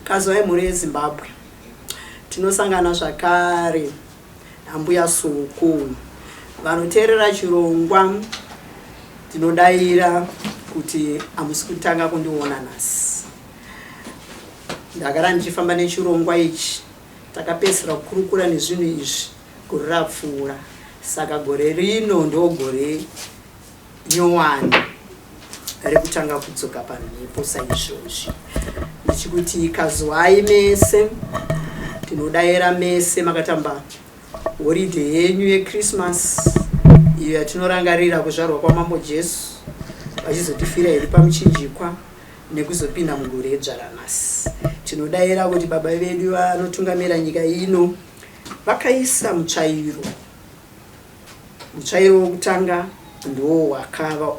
Kazwai mhuri yeZimbabwe. Tinosangana zvakare nambuya Soko. Vanoteerera chirongwa ndinodaira kuti hamusi kutanga kundiona nhasi. Ndagara ndichifamba nechirongwa ichi takapedzisira kukurukura nezvinhu izvi gore rapfuura saka gore rino ndogore nyowani rekutanga kudzoka pamhepo saizvozvi ndichikuti kazwai mese tinodaira mese makatamba horidhe yenyu yechristmas iyo yatinorangarira kuzvarwa kwamambo jesu vachizotifira here pamuchinjikwa nekuzopinda mugore idzva ranhasi tinodaira kuti baba vedu vanotungamira nyika ino vakaisa mutsvairo Mutsvairo wokutanga ndiwo wakava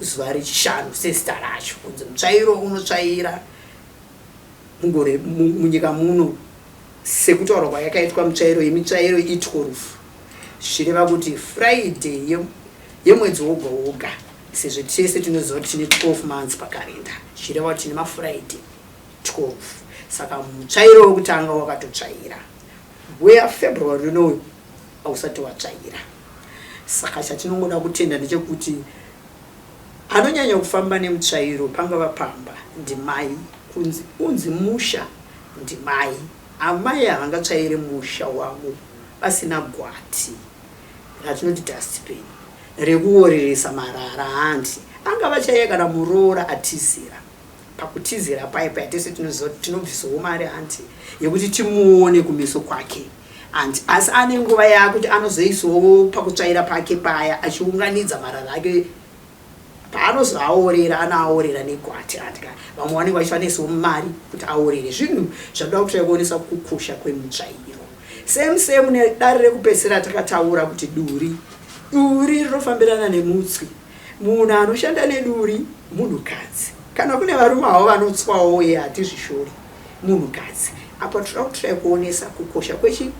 zuva rechishanu sezita racho kunzi mutsvairo unotsvaira mugore munyika muno sekutaurwa kwayakaitwa mutsvairo yemitsvairo itworufu zvichireva kuti friday yemwedzi woga woga sezvo tese tinoziva kuti tine 12 months pakarenda zvichireva kuti tine mafriday 12 saka mutsvairo wekutanga wakatotsvaira wea february unoyu hausati watsvaira saka chatinongoda kutenda ndechekuti anonyanya kufamba nemutsvairo pangava pamba ndimai kunzi unzi musha ndimai amai havangatsvaire musha wavo vasina gwati ratinoti dustbin rekuoreresa marara hanti angava chaiye kana muroora atizira pakutizira paye paya tese tinoziva kuti tinobvisawo mari hanti yekuti timuone kumeso kwake hanti asi ane nguva yakuti anozoisawo pakutsvaira pake paya achiunganidza marara ake paanozoaorera anoaorera negwati atya vamwe vanenge vachifanesiwo mari kuti aorere zvinhu zvatoda kutsvai kuonesa kukosha kwemutsvairo same same nedare rekupedzisira takataura kuti duri duri rinofambirana nemutswi Munhu anoshanda neduri munhukadzi. Kana kune varume havo vanotswawo uye hatizvishori. Munhukadzi. Apa tinoda kutry kuonesa kukosha kwechi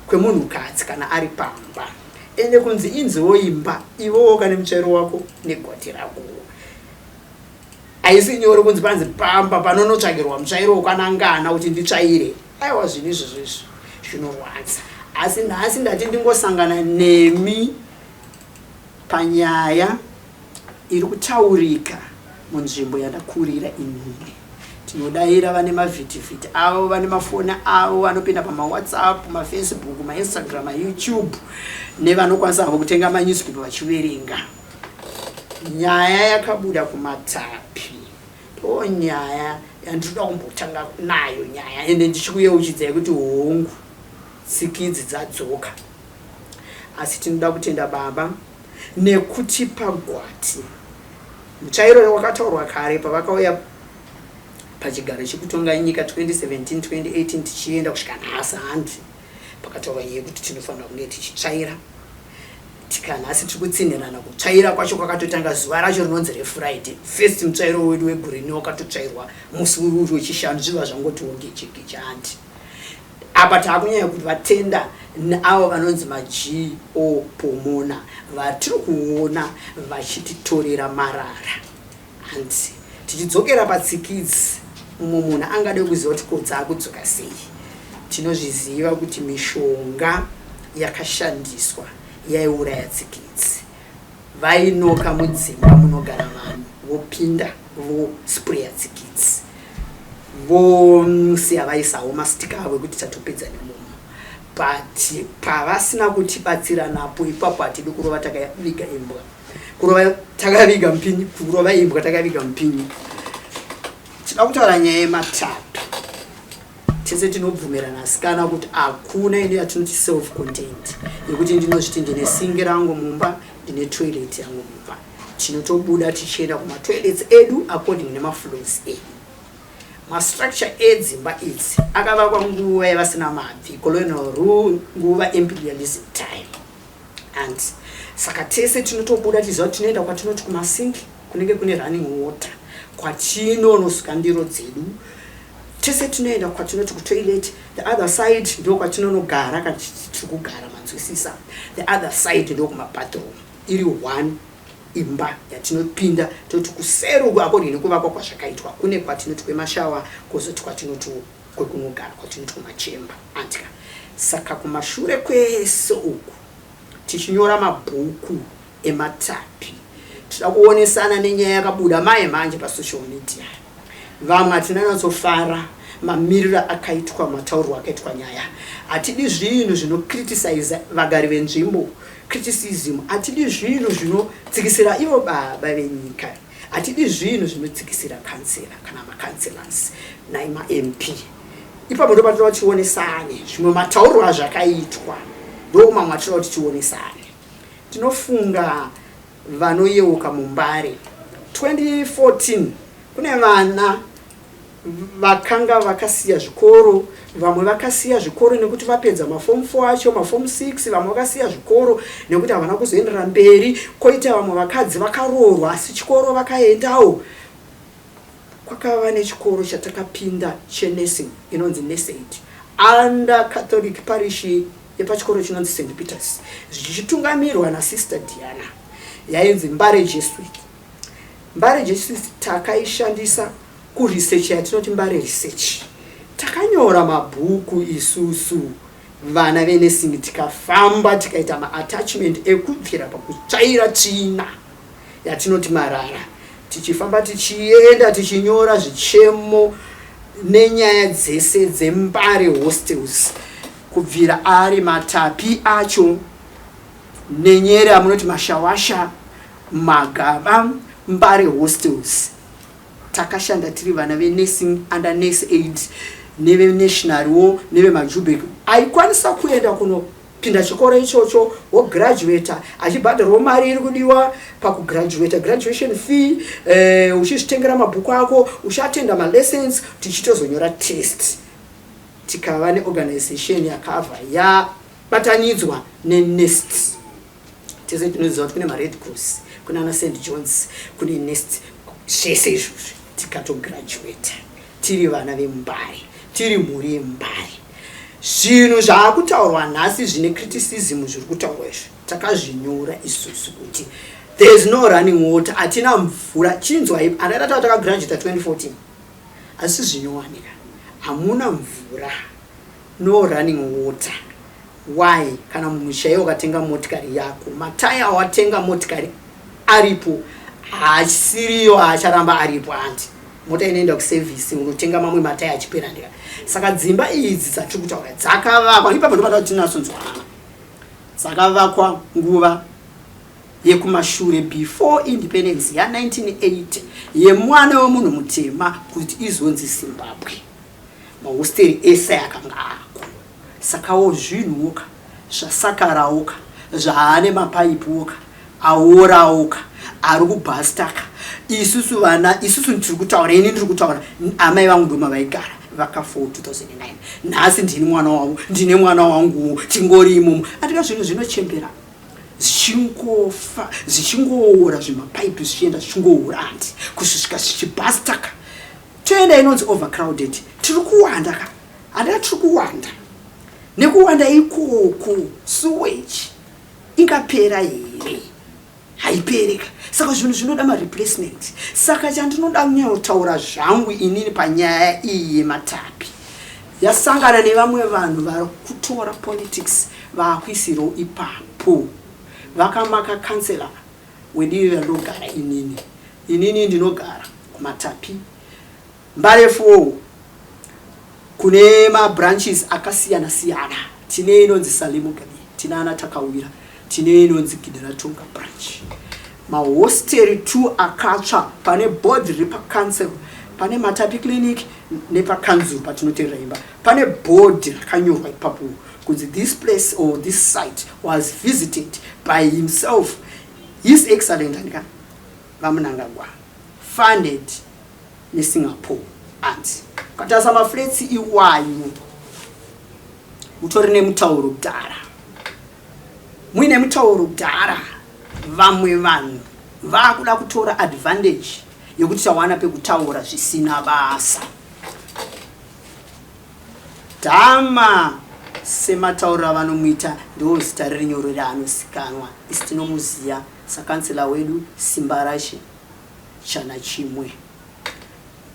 kwemunhukadzi kana ari pamba. Ende kunzi inziwo imba iwewo kane mutsvairo wako negwati rako. Haisi nyore kunzi panzi pamba panonotsvagirwa mutsvairo wakanangana kuti nditsvaire. Aiwa zvinhu izvozvo izvi zvinorwadza. Asi nhasi ndati ndingosangana nemi Panyaya iri kutaurika munzvimbo yandakurira inini, tinodaira vane mavhitivhiti avo, vane mafoni avo, vanopinda pamawhatsapp, mafacebook, mainstagram, mayoutube nevanokwanisa havo kutenga manewspaper vachiverenga. Nyaya yakabuda kumatapi ndo nyaya yandinoda kumbotanga nayo nyaya ende ndichikuyeuchidzai kuti hongu tsikidzi dzadzoka. Asi tinoda kutenda Baba nekutipa gwati. Mutsvairo wakataurwa kare pavakauya pachigaro chekutonga nyika 2017 2018 tichienda kusvika nhasi handi pakataurwa nyaya yekuti tinofanira kunge tichitsvaira tikanhasi tiri kutsinhirana kutsvaira kwacho kwakatotanga zuva racho rinonzi refriday first mutsvairo wedu wegurini wakatotsvairwa musi wechishanu zviva zvangotiwo gechegeche handi Apa taakunyanya kuti vatenda avo vanonzi maGO Pomona vatiri kuona vachititorera marara. Hanzi tichidzokera patsikidzi, mumwe munhu angade kuziva kuti ko dzaakudzoka sei. Tinozviziva kuti mishonga yakashandiswa yaiuraya tsikidzi. Vainoka mudzimba munogara vanhu vopinda vosprayer tsikidzi vosiya vaisawo mastika avo ekuti tatopedza nemunhu but pavasina kutibatsira napo ipapo hatidi kurova takaviga imbwa kurova takaviga mupinyi kurova imbwa takaviga mupinyi tinoda kutaura nyaya yematapi Tese tinobvumirana asikana kuti hakuna ine yatinoti self contained yekuti ndinozviti ndine singi rangu mumba ndine toilet yangu mumba. Tinotobuda tichienda kumatoilets edu according nemaflows edu. Mastructure edzimba idzi akavakwa nguva yavasina mabvi, colonial rule, nguva imperialism time. And saka tese tinotobuda tichiziva kuti tinoenda kwatinoti kumasink kunenge kune running water kwatinonosuka ndiro dzedu tese tinoenda kwatinoti kutoilet the other side ndo kwatinonogara kana tiri kugara manzwisisa the other side ndo kumabathroom iri one imba yatinopinda toti kuseri uku according nekuvakwa kwazvakaitwa kune kwatinoti kwemashawa, kwozoti kwatinoti kwekunogara, kwatinoti kumachemba, andika. Saka kumashure kwese uku tichinyora mabhuku ematapi, tinoda kuonesana nenyaya yakabuda maye manje pasocial media. Vamwe hatina natsofara mamiriro akaitwa, mataurwo akaitwa nyaya. Hatidi zvinhu zvinocriticize vagari venzvimbo, criticism. Hatidi zvinhu zvinotsikisira ivo baba venyika. Hatidi zvinhu zvinotsikisira kansela kana macouncillors naimaMP. Ipapo ndo patinoda tionesane zvimwe matauriro azvakaitwa, ndo mamwe atinoda kuti tionesane. Tinofunga vanoyeuka muMbare 2014 kune vana vakanga vakasiya zvikoro. Vamwe vakasiya zvikoro nekuti vapedza maform 4 acho, maform 6. Vamwe vakasiya zvikoro nekuti havana kuzoenderera mberi. Koita vamwe vakadzi vakaroorwa, asi chikoro vakaendawo. Kwakava nechikoro chatakapinda chenursing inonzi NurseAid under Catholic parish yepachikoro chinonzi St Peters, zvichitungamirwa naSister Diana, yainzi Mbare Jesuit. Mbare Jesuit takaishandisa kuresearch yatinoti Mbare Research. Takanyora mabhuku isusu vana venursing, tikafamba tikaita maattachment ekubvira pakutsvaira tsvina yatinoti marara, tichifamba tichienda tichinyora zvichemo nenyaya dzese dzeMbare hostels, kubvira ari matapi acho nenyere amunoti mashawasha, magava, Mbare hostels. Takashanda tiri vana venursing under Nurse Aid nevenationalwo nevemajubek. Aikwanisa kuenda kunopinda chikoro ichocho, wograduata achibhadharwawo mari iri kudiwa pakugraduata, graduation fee, uchizvitengera mabhuku ako, uchiatenda malessons, tichitozonyora test. Tikava neorganization yakabva yabatanidzwa neNest. Tese tinoziva kuti kune maRed Cross, kune ana St Johns, kune Nest, zvese izvozvi. Tikatograduata tiri vana veMbare, tiri mhuri yeMbare. Zvinhu zvaakutaurwa nhasi zvine criticism zviri kutaurwa izvi, takazvinyora isusu kuti there is no running water, hatina mvura. Chinzwai, handaita takagraduata 2014, asi zvinowanika hamuna mvura, no running water. Why? Kana munhu chaiwo ukatenga motikari yako, mataya awatenga motikari aripo, haasiriyo, haacharamba aripo, handi? Mota inoenda kuservice, unotenga mamwe mataya achipera ndika. Saka dzimba idzi dzatiri kutaura dzakavakwa ipapo, ndobata kuti tinasonzwanana, dzakavakwa nguva yekumashure before independence ya1980 yemwana wemunhu mutema kuti izonzi Zimbabwe. Mahosteri ese akanga ako. Sakawo zvinhuka zvasakarawoka, zvaane mapaipuka aorawoka, ari kubhastaka. Isusu vana, isusu tiri kutaura, ini ndiri kutaura, amai vangu ndoma vaigara, vakafa 2009. Nhasi ndini mwana wavo, ndine mwana wanguwo, tingori imomo. Atika zvinhu zvinochembera zvichingofa, zvichingoora, zvimapaipi zvichienda zvichingoora, handi, kusvika zvichibhastaka. Toenda inonzi overcrowded. Tiri kuwanda ka, handina? Tiri kuwanda. Nekuwanda ikoko, sewage ingapera here? Haipereka. Saka zvinhu zvinoda mareplacement. Saka chandinoda kunyanyotaura zvangu inini panyaya iyi yematapi yasangana nevamwe vanhu vari kutora politics vaakuisirawo ipapo, vakamaka kansela wedivi randogara inini. Inini ndinogara kuMatapi, Mbare 4, kune mabranches akasiyana siyana. Tine inonzi Salimugabe, tine ana Takawira, tine inonzi Gideratonga branch. Mahosteri 2 akatsva. Pane board riri pacouncil, pane Matapi Clinic nepakanzuru patinoterera imba, pane board rakanyorwa ipapo kunzi this place or this site was visited by himself, His Excellent, andika, VaMnangagwa, funded neSingapore. Anzi ukatarisa maflats iwayo, utori nemutauro kudhara, muine mutauro kudhara. Vamwe vanhu vaakuda kutora advantage yekuti tawana pekutaura zvisina basa. Dhama sematauriro avanomuita, ndo zita riri nyoro raanosikanwa, isi tinomuziva. Sakansela wedu Simbarashe Chana Chimwe.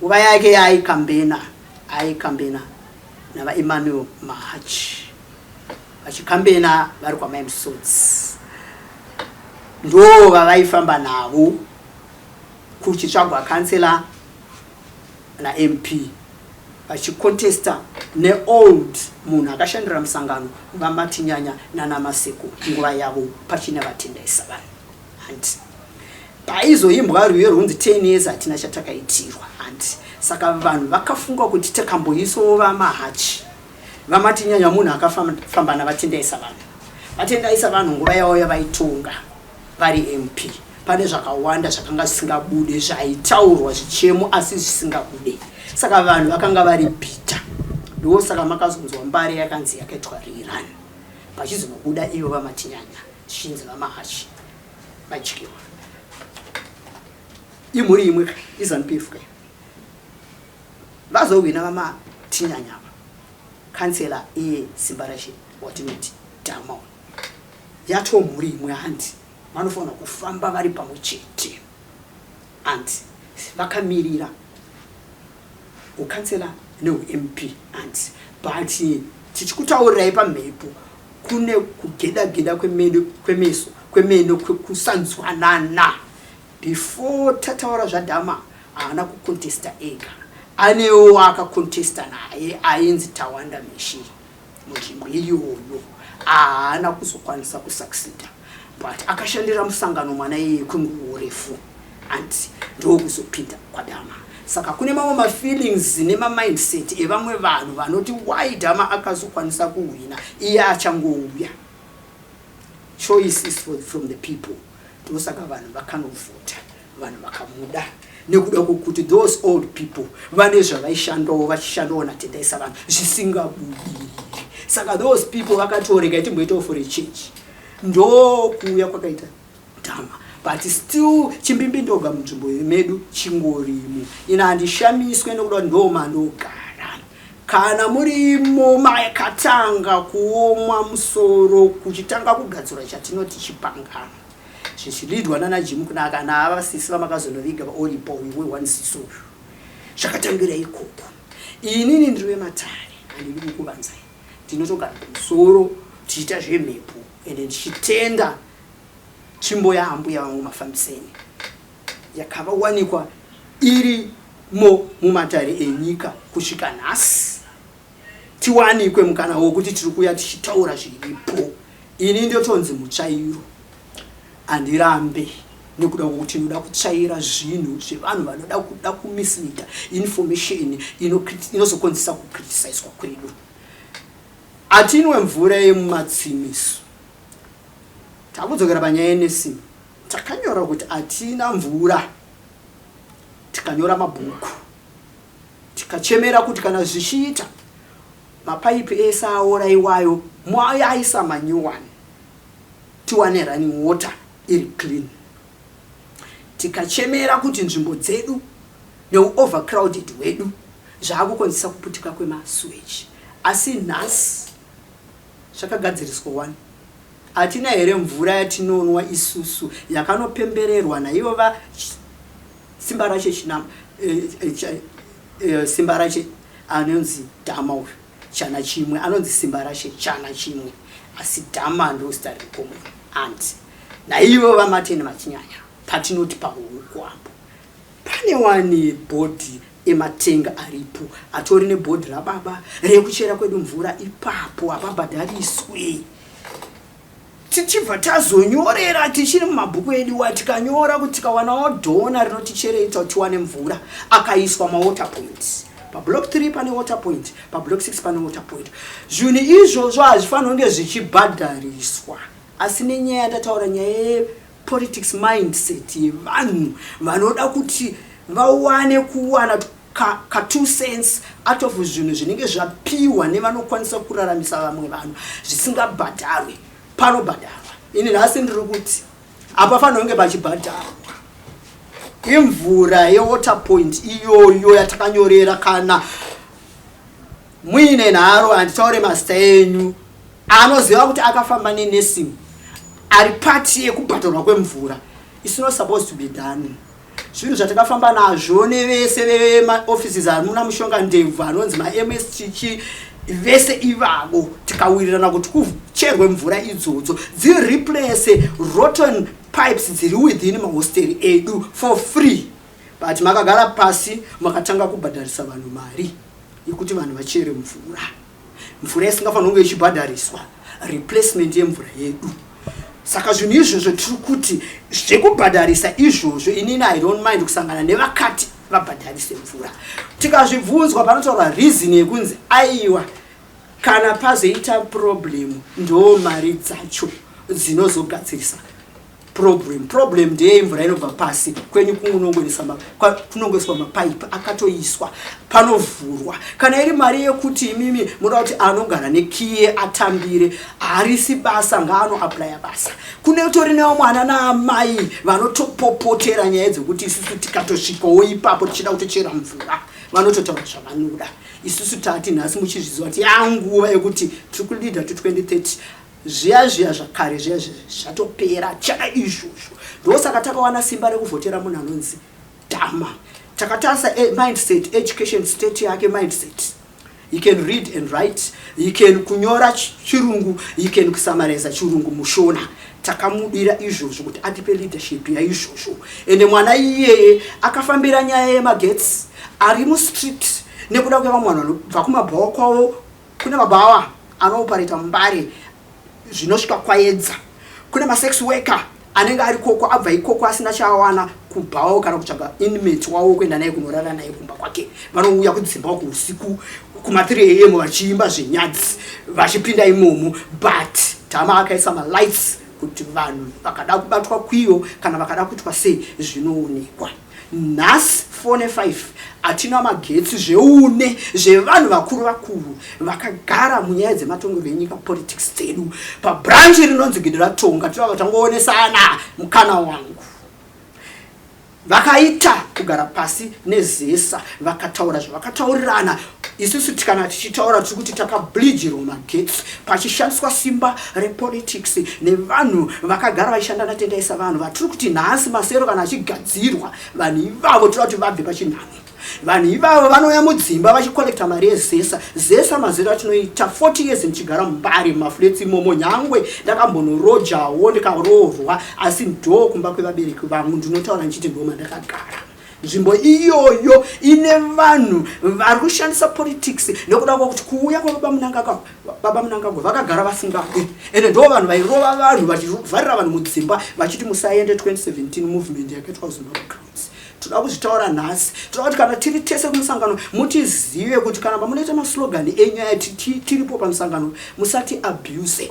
Nguva yake yaaikambena, aikambena naVaEmmanuel Mahachi vachikambena vari kwaMai Musodzi. Ndo vavaifamba navo kuchitsvagwa kansela naMP vachikontesta neold munhu akashandira musangano VaMatinyanya nanaMaseko nguva yavo pachina VaTendai Savanhu. Hanti paizoimbwa rwiyo rwunzi 10 years hatina chatakaitirwa, hanti saka vanhu vakafunga kuti takamboisawo VaMahachi. VaMatinyanya munhu akafamba naVaTendai Savanhu. VaTendai Savanhu nguva yavo yavaitonga vari MP, pane zvakawanda zvakanga zvisingabude, zvaitaurwa zvichemo asi zvisingabude, saka vanhu vakanga vari bitter. Ndo saka makazonzwa Mbare yakanzi yakaitwa rerun, pachizonobuda ivo VaMatinyanya zvichinzi VaMahachi vadyiwa. Imhuri imwe, iZANU PF ka. Vazohwina VaMatinyanya ava, kansela iye Simbarashe watinoti Dama yato mhuri imwe, handi vanofanira kufamba vari pamwe chete, handi vakamirira ukansela neuMP, handi? But tichikutaurirai pamhepo, kune kugeda geda kwemeso kwemeno, kwekusanzwanana. Before tataura zvaDhama, haana kucontesta ega, anewo akacontesta naye ainzi Tawanda Mishi munzvimbo iyoyo. Haana kuzokwanisa kusucceeda, but akashandira musangano mwana iyeye kwenguvo refu, and ndokuzopinda kwaDhama. Saka kune mamwe mafeelings nemamindset evamwe vanhu vanoti why Dhama akazokwanisa kuhwina iye achangouya. Choice is from the people. Ndosaka vanhu vakanovhota, vanhu vakamuda nekuda kwokuti those old people vane zvavaishandawo, vachishandawo naTendai Savanhu zvisingabudiriri. Saka those people vakatorega itimboitawo for a change, ndokuuya kwakaita Dhama. But still chimbimbindoga munzvimbo medu chingorimo. Ina handishamiswe nekuda kuti ndo mandogara. Kana murimo makatanga kuomwa musoro, kuchitanga kugadzirwa chatinoti chipangano, zvichilidwa nana Jim Kunaka naavasisi vamakazonoviga vaoripo uyu wewanisiso uyu, zvakatangira ikoko. Inini ndiri wematare, handidi kukuvanzai. Ndinotogara kumusoro tichiita zvemhepo, ende ndichitenda tsvimbo yaambuya vangu Mafambiseni yakavawanikwa irimo mumatare enyika kusvika nhasi. Tiwanikwe mukana wokuti tiri kuuya tichitaura zviripo. Ini ndotonzi mutsvairo, handirambe, nekuda kwokuti tinoda kutsvaira zvinhu zvevanhu vanoda kuda kumisleada information inozokonzesa kucriticiswa kwedu. Hatinwe mvura yemumatsimiso. Takudzokera panyaya yeNesim, takanyora kuti hatina mvura, tikanyora mabhuku, tikachemera kuti kana zvichiita mapaipi ese aora iwayo mwayaisa manyuwani, tiwane running water iri clean. Tikachemera kuti nzvimbo dzedu neuovercrowded hwedu zvaakukonzesa kuputika kwemasewage, asi nhasi zvakagadziriswa wani. Hatina here mvura yatinonwa isusu yakanopembererwa naivo va Simbarashe Chinama, Simbarashe anonzi Dhama uyu Chana Chimwe, anonzi Simbarashe Chana Chimwe, asi Dhama ndo zita riri common, and naivo vaMartin Machinyanya patinoti pahuku apo pane wani bhodhi ematenga aripo, atori nebhodhi rababa rekuchera kwedu mvura ipapo, hapabhadhariswe. Tichibva tazonyorera tichiri mumabhuku edu wa, tikanyora kuti tikawanawo donor rinotichereta kuti tiwane mvura, akaiswa mawater points. Pablock 3 pane water point, pablock 6 pane water point. Zvinhu izvozvo hazvifaniri kunge zvichibhadhariswa, asi nenyaya yandataura, nyaya yepolitics mindset yevanhu vanoda kuti vawane kuwana ka 2 cents out of zvinhu zvinenge zvapiwa nevanokwanisa kuraramisa vamwe vanhu zvisingabhadharwe. Panobhadharwa. Ini nhasi ndiri kuti hapafanira kunge pachibhadharwa. Imvura yewater point iyoyo yatakanyorera. Kana muine nharo, handitaure mazita enyu, anoziva kuti akafamba neNesim. Ari part yekubhadharwa kwemvura. It's not supposed to be done. Zvinhu zvatakafamba nazvo nevese vemaoffices ari muna Mushonga Ndebvu, anonzi maMSTC, vese ivavo, tikawirirana kuti kucherwe mvura idzodzo dzireplace rotten pipes dziri within mahosteri edu for free. But makagara pasi, makatanga kubhadharisa vanhu mari yekuti vanhu vachere mvura, mvura isingafanira kunge ichibhadhariswa, replacement yemvura yedu. Saka zvinhu izvozvo tiri kuti zvekubhadharisa izvozvo, inini I don't mind kusangana nevakati vabhadharise mvura. Tikazvibvunzwa, panotaurwa reason yekunzi aiwa, kana pazoita problem, ndo mari dzacho dzinozogadzirisa problem. Problem ndeyei? Mvura inobva pasi kwenyu, kunongoiswa mapaipi akatoiswa, panovhurwa. Kana iri mari yekuti imimi muda kuti anogara nekiye atambire, harisi basa, ngaanoapplya basa. Kune tori nevamwana naamai vanotopopotera nyaya dzekuti isusu tikatosvikawo ipapo tichida kutochera mvura, vanototaura zvavanoda. Isusu tati nhasi muchizviziva kuti yanguva yekuti tiri kuleada to 2030. Zviya zviya zvakare zviya zvatopera, chaka izvozvo. Ndosaka takawana simba rekuvhotera munhu anonzi Dama. Takatarisa mindset, education state yake, mindset. He can read and write, he can kunyora Chirungu, he can kusummariza Chirungu muShona. Takamudira izvozvo kuti atipe leadership yaizvozvo. Ende mwana iyeye akafambira nyaya yemagetsi ari mustreet nekuda kwevamwe vanhu vanobva kumabhawa kwavo. Kune mabhawa anoopareta muMbare zvinosvika kwaedza. Kune masex worker anenge ari koko, abva ikoko asina chaawana kubhawawo kana kutsvaga inmate wavo kuenda naye kunorara naye kumba kwake. Vanouya kudzimba uku usiku kuma3 am vachiimba zvenyadzi vachipinda imomo. But Dhama akaisa malights kuti vanhu vakada kubatwa kwiyo kana vakada kuitwa sei, zvinoonekwa. Nhasi 4 ne5 hatina magetsi zveune zvevanhu vakuru vakuru vakagara munyaya dzematongerwo enyika, politics dzedu. Pabranch rinonzi Gidi Ratonga, tivava tangoonesana mukana wangu. Vakaita kugara pasi neZESA, vakataura zvavakataurirana. Isusu kana tichitaura, tiri kuti takablijirwa magetsi pachishandiswa simba repolitics nevanhu vakagara vachishanda naTendai Savanhu, vatiri kuti nhasi masero kana achigadzirwa, vanhu ivavo toda kuti vabve pachinhano. Vanhu ivavo vanouya mudzimba vachicollecta mari yeZESA. ZESA mazero atinoita 40 years ndichigara muMbare mumaflats imomo. Nyangwe ndakambonorojawo, ndikaroorwa, asi ndo kumba kwevabereki vangu. Ndinotaura ndichiti ndo mandakagara. Nzvimbo iyoyo ine vanhu vari kushandisa politics nekuda kwekuti kuuya kwababa Mnangagwa. Baba Mnangagwa vakagara vasingade, ende ndo vanhu vairova vanhu, vachivharira vanhu mudzimba vachiti musaende. 2017 movement yakaitwa kuZimbabwe Grounds, toda kuzvitaura nhasi. Toda kuti kana tiri tese kumusangano, mutizive kuti kana pamunoita maslogan enyu aya, tiripo pamusangano, musati abuse.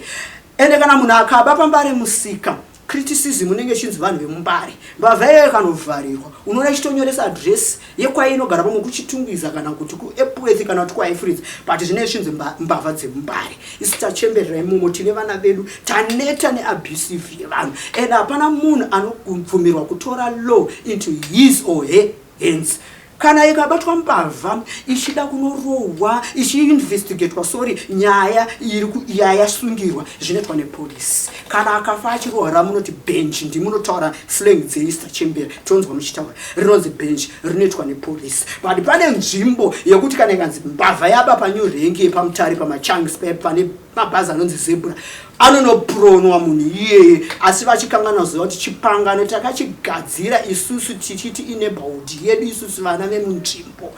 Ende kana munhu akaba paMbare musika, criticism unenge ichinzi vanhu vemuMbare. Mbavha iyoyo ikanovharirwa, unoona ichitonyoresa adresi yekwainogara, pamwe kuChitungwiza kana kuti kuEpworth kana kuti kuHighfields, but zvinenge zvichinzi mbavha dzemuMbare. Isu tachemberera imomo, tine vana vedu, taneta neabusive yevanhu. And hapana munhu anobvumirwa kutora law into his or her hands. Kana ikabatwa mbavha ichida kunorohwa, ichiinvestigatwa, sorry, nyaya iri yayasungirwa, zvinoitwa nepolisi. Kana akafa achirohwa, ramunoti bench, ndimunotaura slang dzeEaster chembera, tonzwa muchitaura rinonzi bench, rinoitwa nepolisi. But pane nzvimbo yekuti kana ikanzi mbavha yaba panew rank yepaMutare, pamachanks, pane mabhazi anonzi Zebra, anonopronwa munhu iyeye. Asi vachikangana ziva kuti chipangano takachigadzira isusu tichiti ineighborhood yedu, isusu vana vemunzvimbo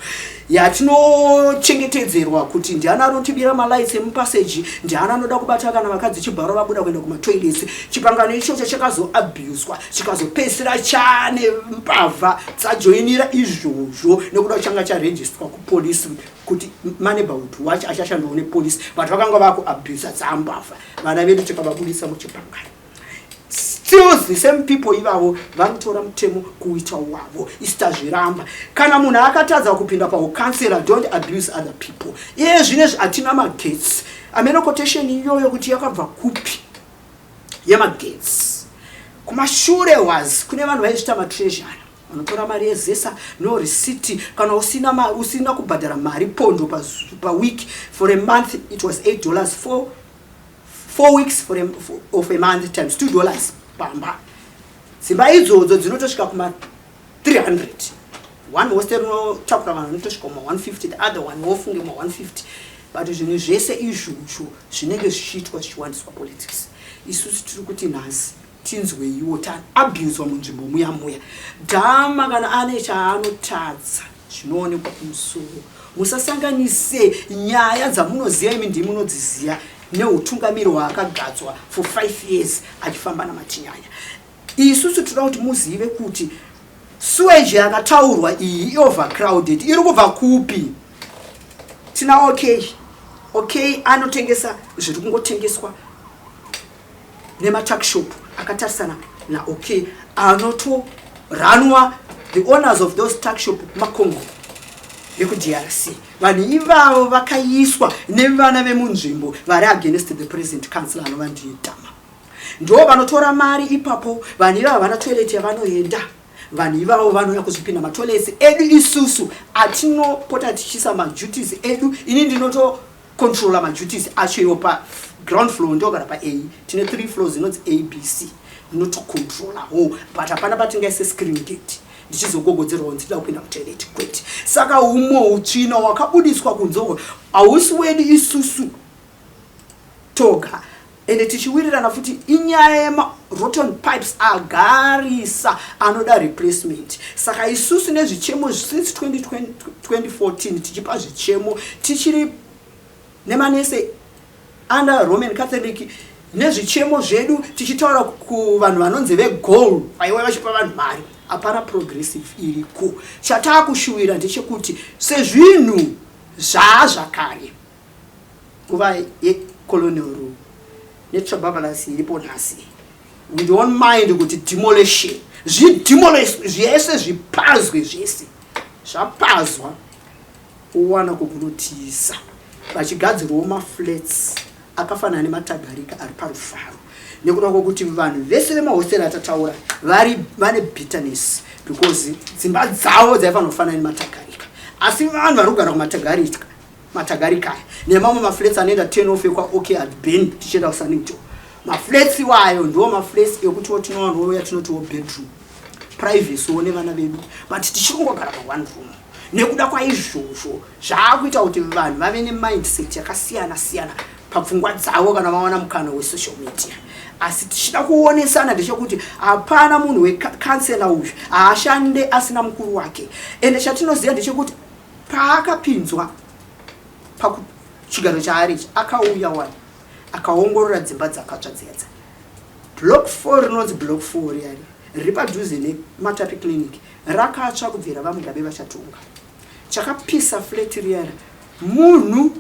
yatinochengetedzerwa, kuti ndiani anotibira malights emupassage, ndiani anoda kubata kana vakadzi chibharo vabuda kuenda kumatoilets. Chipangano ichocho chakazoabuswa, chikazopedzisira chane mbavha dzajoinira izvozvo, nekuda changa charejistwa kupolisi kuti maneighborhood watch achashandawo nepolisi, but vakanga vakuabusa dzambavha. Vana vedu tikavabudisa muchipangano, still the same people ivavo vanotora mutemo kuita wavo. Isi tazviramba. Kana munhu akatadza kupinda paukansela, don't abuse other people. Iye zvinezvi hatina magetsi. Amene quotation iyoyo kuti yakabva kupi yemagetsi? Kumashure was kune vanhu vaizvita matreasurer, vanotora mari yeZESA, no receipt. Kana usina kubhadhara mari pondo paweek, for a month it was $8 for 4 weeks of a month times $2 pamba. Dzimba idzodzo dzinotosvika kuma 300. One hostel unotakura vanhu vanotosvika kuma 150, the other one wofunge kuma 150. But zvinhu zvese izvozvo zvinenge zvichiitwa zvichiwaniswa politics. Isusu tiri kuti nhasi tinzweiwo, taabhuswa munzvimbo muya muya. Dhama kana ane chaanotadza, zvinoonekwa kumusoro. Musasanganise nyaya dzamunoziva imi, ndimi munodziziva, neutungamiri hwaakagadzwa for 5 years achifamba namatinyanya. Isusu toda kuti muzive kuti sewage yakataurwa iyi, overcrowded, iri kubva kupi. Tina OK anotengesa zviri kungotengeswa nematuckshop akatarisana naOK, anotoranwa. The owners of those tuckshop maCongo vekuDRC. Vanhu ivavo vakaiswa nevana vemunzvimbo vari against the present council, anova ndiye Dhama. Ndo vanotora mari ipapo. Vanhu ivavo havana toilet yavanoenda. Vanhu ivavo vanouya kuzopinda matoilets edu isusu atinopota tichiisa maduties edu. Ini ndinotocontrola maduties acho iwo paground floor, ndogara pa A. Tine three floors inonzi A, B, C. Ndinotocontrolawo, but hapana patingaise screen gate ndichizogogodzerwawo ndida kupinda mutoilet, kwete. Saka umwe utsvina hwakabudiswa kunze uko hausi wedu isusu toga. Ende tichiwirirana futi, inyaya yemarotten pipes agarisa anoda replacement. Saka isusu nezvichemo since 2014 tichipa zvichemo, tichiri nemanese under Roman Catholic, nezvichemo zvedu tichitaura kuvanhu vanonzi vegoal, vaiva vachipa vanhu mari, hapana progressive iriko. Chataakushuwira ndechekuti sezvinhu zvaazvakare nguva yecolonial rule netrababalance iripo nhasi, we don't mind kuti demolition, zvidemolish zvese, zvipazwe zvese. Zvapazwa, uwana kukunotiisa vachigadzirwawo maflats akafanana nematagarika ari parufaro, nekuda kwokuti vanhu vese vemahosteri atataura vari vane bitterness because dzimba dzavo dzaifanira kufanana nematagarika. Asi vanhu vari kugara kumatagarika, matagarika aya nemamwe maflats anoenda turn off ekwaOK Adben tichienda kuSunnington, maflats iwayo ndiwo maflats ekutiwo tinowanouya tinotiwo bedroom privacywo nevana vedu, but tichiri kungogara paone room. Nekuda kwaizvozvo, zvaakuita kuti vanhu vave nemindset yakasiyana siyana papfungwa dzavo kana vawana mukana wesocial media. Asi tichida kuonesana ndechekuti hapana munhu wekansela uyu haashande asina mukuru wake. Ende chatinoziva ndechekuti paakapinzwa pakuchigaro chaari ichi, akauya wani akaongorora dzimba dzakatsva dzedza. Block 4 rinonzi block 4 riyari riri padhuze neMatapi Clinic rakatsva kubvira vaMugabe vachatonga. Chakapisa flat riyari, munhu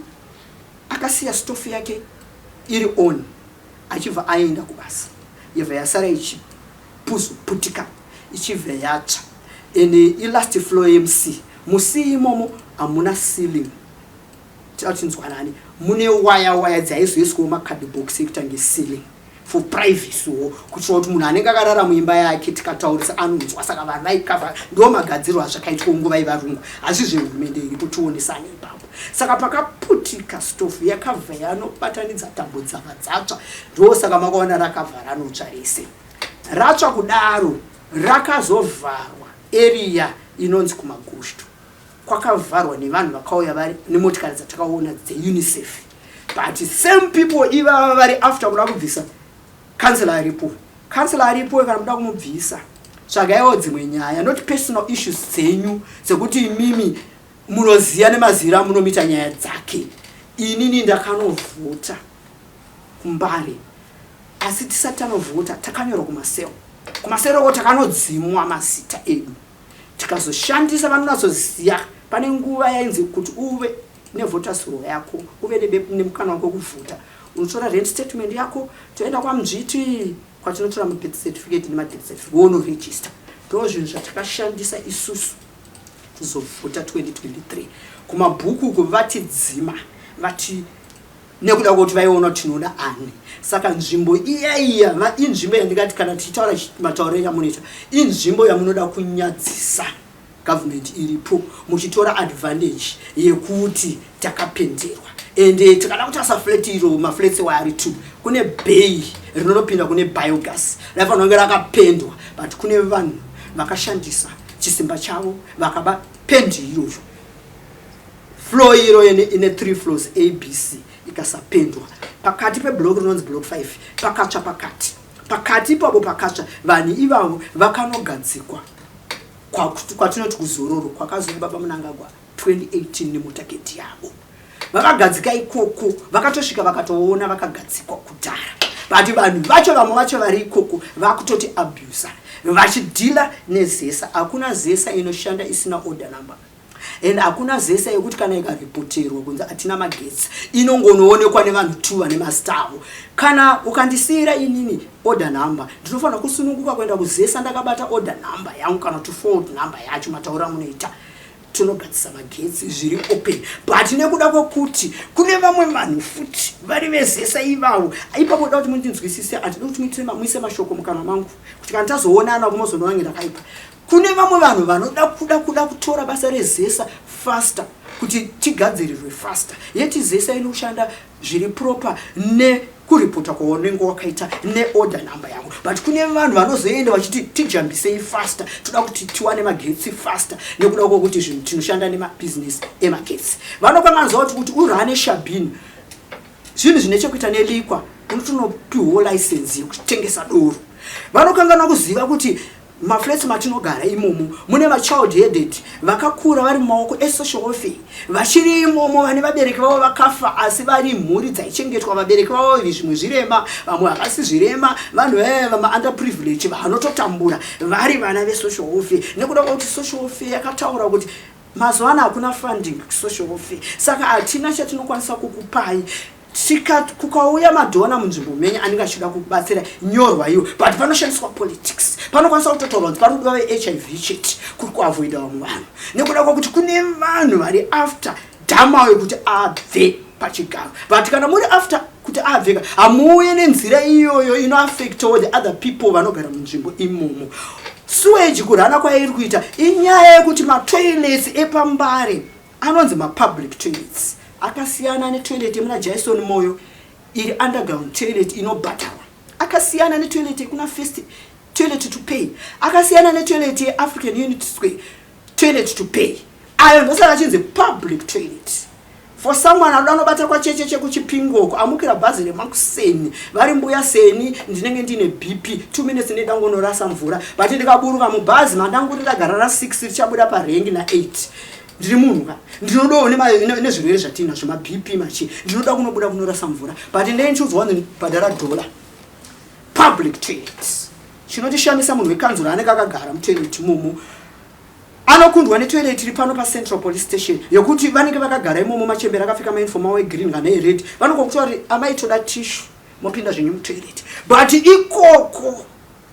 akasiya stofu yake iri on achibva aenda kubasa, yebva yasara ichipuzuputika, ichibva yatsva. Ende ilast floor yemuC. MuC imomo hamuna ceiling, tinzwanani, mune waya waya dzaizoiswawo macardbox ekutange ceiling for privacywo, kuitira kuti munhu anenge akarara muimba yake tikataurisa anonzwa. Saka vanhu vaikavha. Ndo magadzirwo azvakaitwa nguva yevarungu, asi zvehurumende iripo tionesane ipapo. Saka pakaputika stofu, yakabva yanobatanidza tambo dzava dzatsva. Ndo saka makaona rakabva ranotsva rese. Ratsva kudaro, rakazovharwa area inonzi kumagushto, kwakavharwa nevanhu vakauya vari nemotikari dzatakaona dzeUNICEF. But same people ivava vari after kuda kubvisa kansela aripo. Kansela aripo, kana muda kumubvisa, tsvagaiwo dzimwe nyaya, not personal issues dzenyu dzekuti imimi munoziva nemazira amunomita nyaya dzake. Inini ndakanovhota kuMbare, asi tisati tanovhota takanyorwa kumasero. Kumaseroko takanodzimwa mazita edu, tikazoshandisa vanonatsoziva. Pane nguva yainzi kuti uve nevoters roll yako, uve nemukana wako wekuvhota, unotora rent statement yako, toenda kwaMudzviti kwatinotora mabirth certificate nemadeath certificate, wonoregister. Ndo zvinhu zvatakashandisa isusu kuzovhota 2023. Kumabhuku uku vatidzima, vati nekuda kwekuti vaiona kuti tinoda ani. Saka nzvimbo iya iya inzvimbo yandingati kana tichitaura matauriro yamunoita, inzvimbo yamunoda kunyadzisa gavhumendi iripo, muchitora advantage yekuti takapenderwa. And tikada kutarisa flat iro, maflats waari two, kune bay rinonopinda kune biogas, raifanira kunge rakapendwa, but kune vanhu vakashandisa chisimba chavo vakaba pendi iyoyo. Floor iro ine three floors, A, B, C, ikasapendwa. Pakati peblock rinonzi block 5 pakatsva pakati. Pakati ipapo pakatsva, vanhu ivavo vakanogadzikwa kwatinoti kuzororo kwakazouya Baba Munangagwa 2018 nemotaketi yavo. Vakagadzika ikoko, vakatosvika vakatoona vakagadzikwa kudhara, but vanhu vacho, vamwe vacho vari ikoko vakutoti abusa vachidhila neZESA. Hakuna ZESA inoshanda isina order number, and hakuna ZESA yekuti kana ikaripoterwa kunzi hatina magetsi inongonoonekwa nevanhu two vane mazita avo. Kana ukandisiyira inini order number, ndinofanira kusununguka kuenda kuZESA ndakabata order number yangu kana kuti fault number yacho. Matauro amunoita, tinogadzisa magetsi zviri open, but nekuda kwekuti kune vamwe vanhu futi vari veZESA ivavo ipapo, da kuti mundinzwisise. Handidi kuti muise mashoko mukanwa mangu, kuti kana tazoonana kumozonoona ndakaipa. Kune vamwe vanhu vanoda kuda kutora basa reZESA faster, kuti tigadzirirwe faster, yeti ZESA inoshanda zviri proper nekuripota kwaunenge wakaita neorder number yako, but kune vanhu vanozoenda vachiti tijambisei faster, toda kuti tiwane magetsi faster, nekuda kwokuti zvinhu tinoshanda nemabhizinesi emagetsi. Vanokanganzwa kuti urane shebeen, zvinhu zvine chekuita neliquor, unotonopiwawo license yekutengesa doro. Vanokanganwa kuziva kuti maflats matinogara imomo mune vachild headed vakakura vari mumaoko esocial welfare, vachiri imomo, vane vabereki vavo vakafa, asi vari mhuri dzaichengetwa vabereki vavo, zvimwe zvirema, vamwe havasi zvirema, vanhu vaya vamaunderprivilege vanototambura vari vana vesocial welfare, nekuda kwekuti social welfare yakataura kuti mazuva ano hakuna funding kusocial welfare, saka hatina chatinokwanisa kukupai. Kukauya madonor munzvimbo menyu anenge achida kubatsira, nyorwa iwo, but panoshandiswa politics. Panokwanisa kutotaurwa kunzi pari kudiwa veHIV chete, kuri kuavoida vamwe vanhu, nekuda kwekuti kune vanhu vari after dhamayo kuti abve pachigaro. But kana muri after kuti abveka, hamuuye nenzira iyoyo inoaffectawo the other people vanogara munzvimbo imomo. Sewage kurana kwairi kuita inyaya yekuti matoilets epaMbare anonzi mapublic toilets akasiyana netoilet yemuna Jason Moyo iri underground toilet inobhadharwa, akasiyana netoilet yekuna First, toilet to pay, akasiyana netoilet yeAfrican Unity Square, toilet to pay. Ayo ndosaka achinzi public toilet. For someone anoda anobata kwachecheche kuChipingoko, amukira bhazi remakuseni, vari mbuya seni, ndinenge ndine BP, 2 minutes ndoda mvura, but ndikaburuka mubhazi mandanguri ndagara ra6 richabuda parengi na8, ndiri munhu ka, ndinodawo nezvirwere zvatinazvo, maBP machi, ndinoda kunobuda kunorasa mvura, but ndee ndichiudzwa kunzi bhadhara dollar. Public toilets, chinotishamisa, munhu wekanzuro anenge akagara mutoilet imomo anokundwa netoilet iri pano paCentral Police Station, yokuti vanenge vakagara imomo machembere akapfeka mauniform avo egreen kana ered, vanongokuti vari amai, toda tissue, mopinda zvenyu mutoilet. But ikoko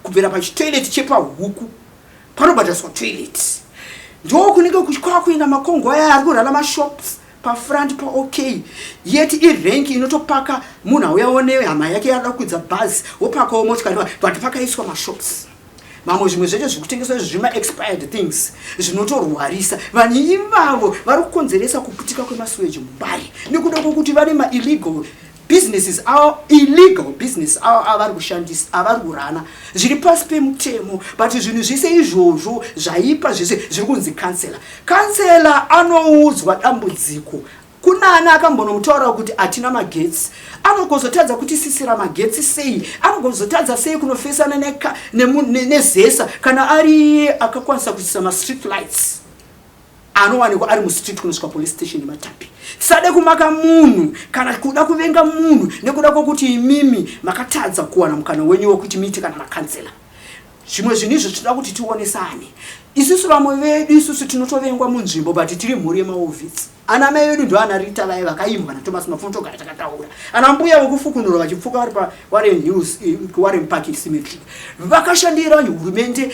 kubvira pachitoilet chepahuku panobhadhariswa toilet, ndo kunenge kwakuenda makongo aya ari kurana mashops pafront paOK, yet irank inotopaka munhu auyawo nehama yake yaada kukwidza bhazi, wopakawo motikari, but pakaiswa mashops mamwe, zvimwe zvacho zviri kutengeswa izvo zvima-expired things zvinotorwarisa vanhu. Ivavo vari kukonzeresa kuputika kwemasewage muMbare nekuda kwokuti vane maillegal businesses avo, illegal business avo avari kushandisa, avari kurana zviri pasi pemutemo. But zvinhu zvise izvozvo zvaipa zvese zviri kunzi kansela. Kansela anoudzwa dambudziko kunana akambonomutaura kuti hatina magetsi, anogozotadza kutisisira magetsi sei? Anogozotadza sei kunofesana neZESA kana ari iye akakwanisa kuisisa mastreet lights anowanikwa ari mustreet kunosvika police station neMatapi? Tisade kumaka munhu kana kuda kuvenga munhu nekuda kwokuti imimi makatadza kuwana mukana wenyu wekuti muite kana makansela. Zvimwe zvinhu izvo tinoda kuti tionesane isusu. Vamwe vedu isusu tinotovengwa munzvimbo, but tiri mhuri yemawar vets. Ana mai vedu ndo ana Rita vaya vakaimbwa naThomas Mapfumo, togara takataura. Ana mbuya vekufukunura vachipfuka vari paWarren Hills, Warren Park Cemetery, vakashandira hurumende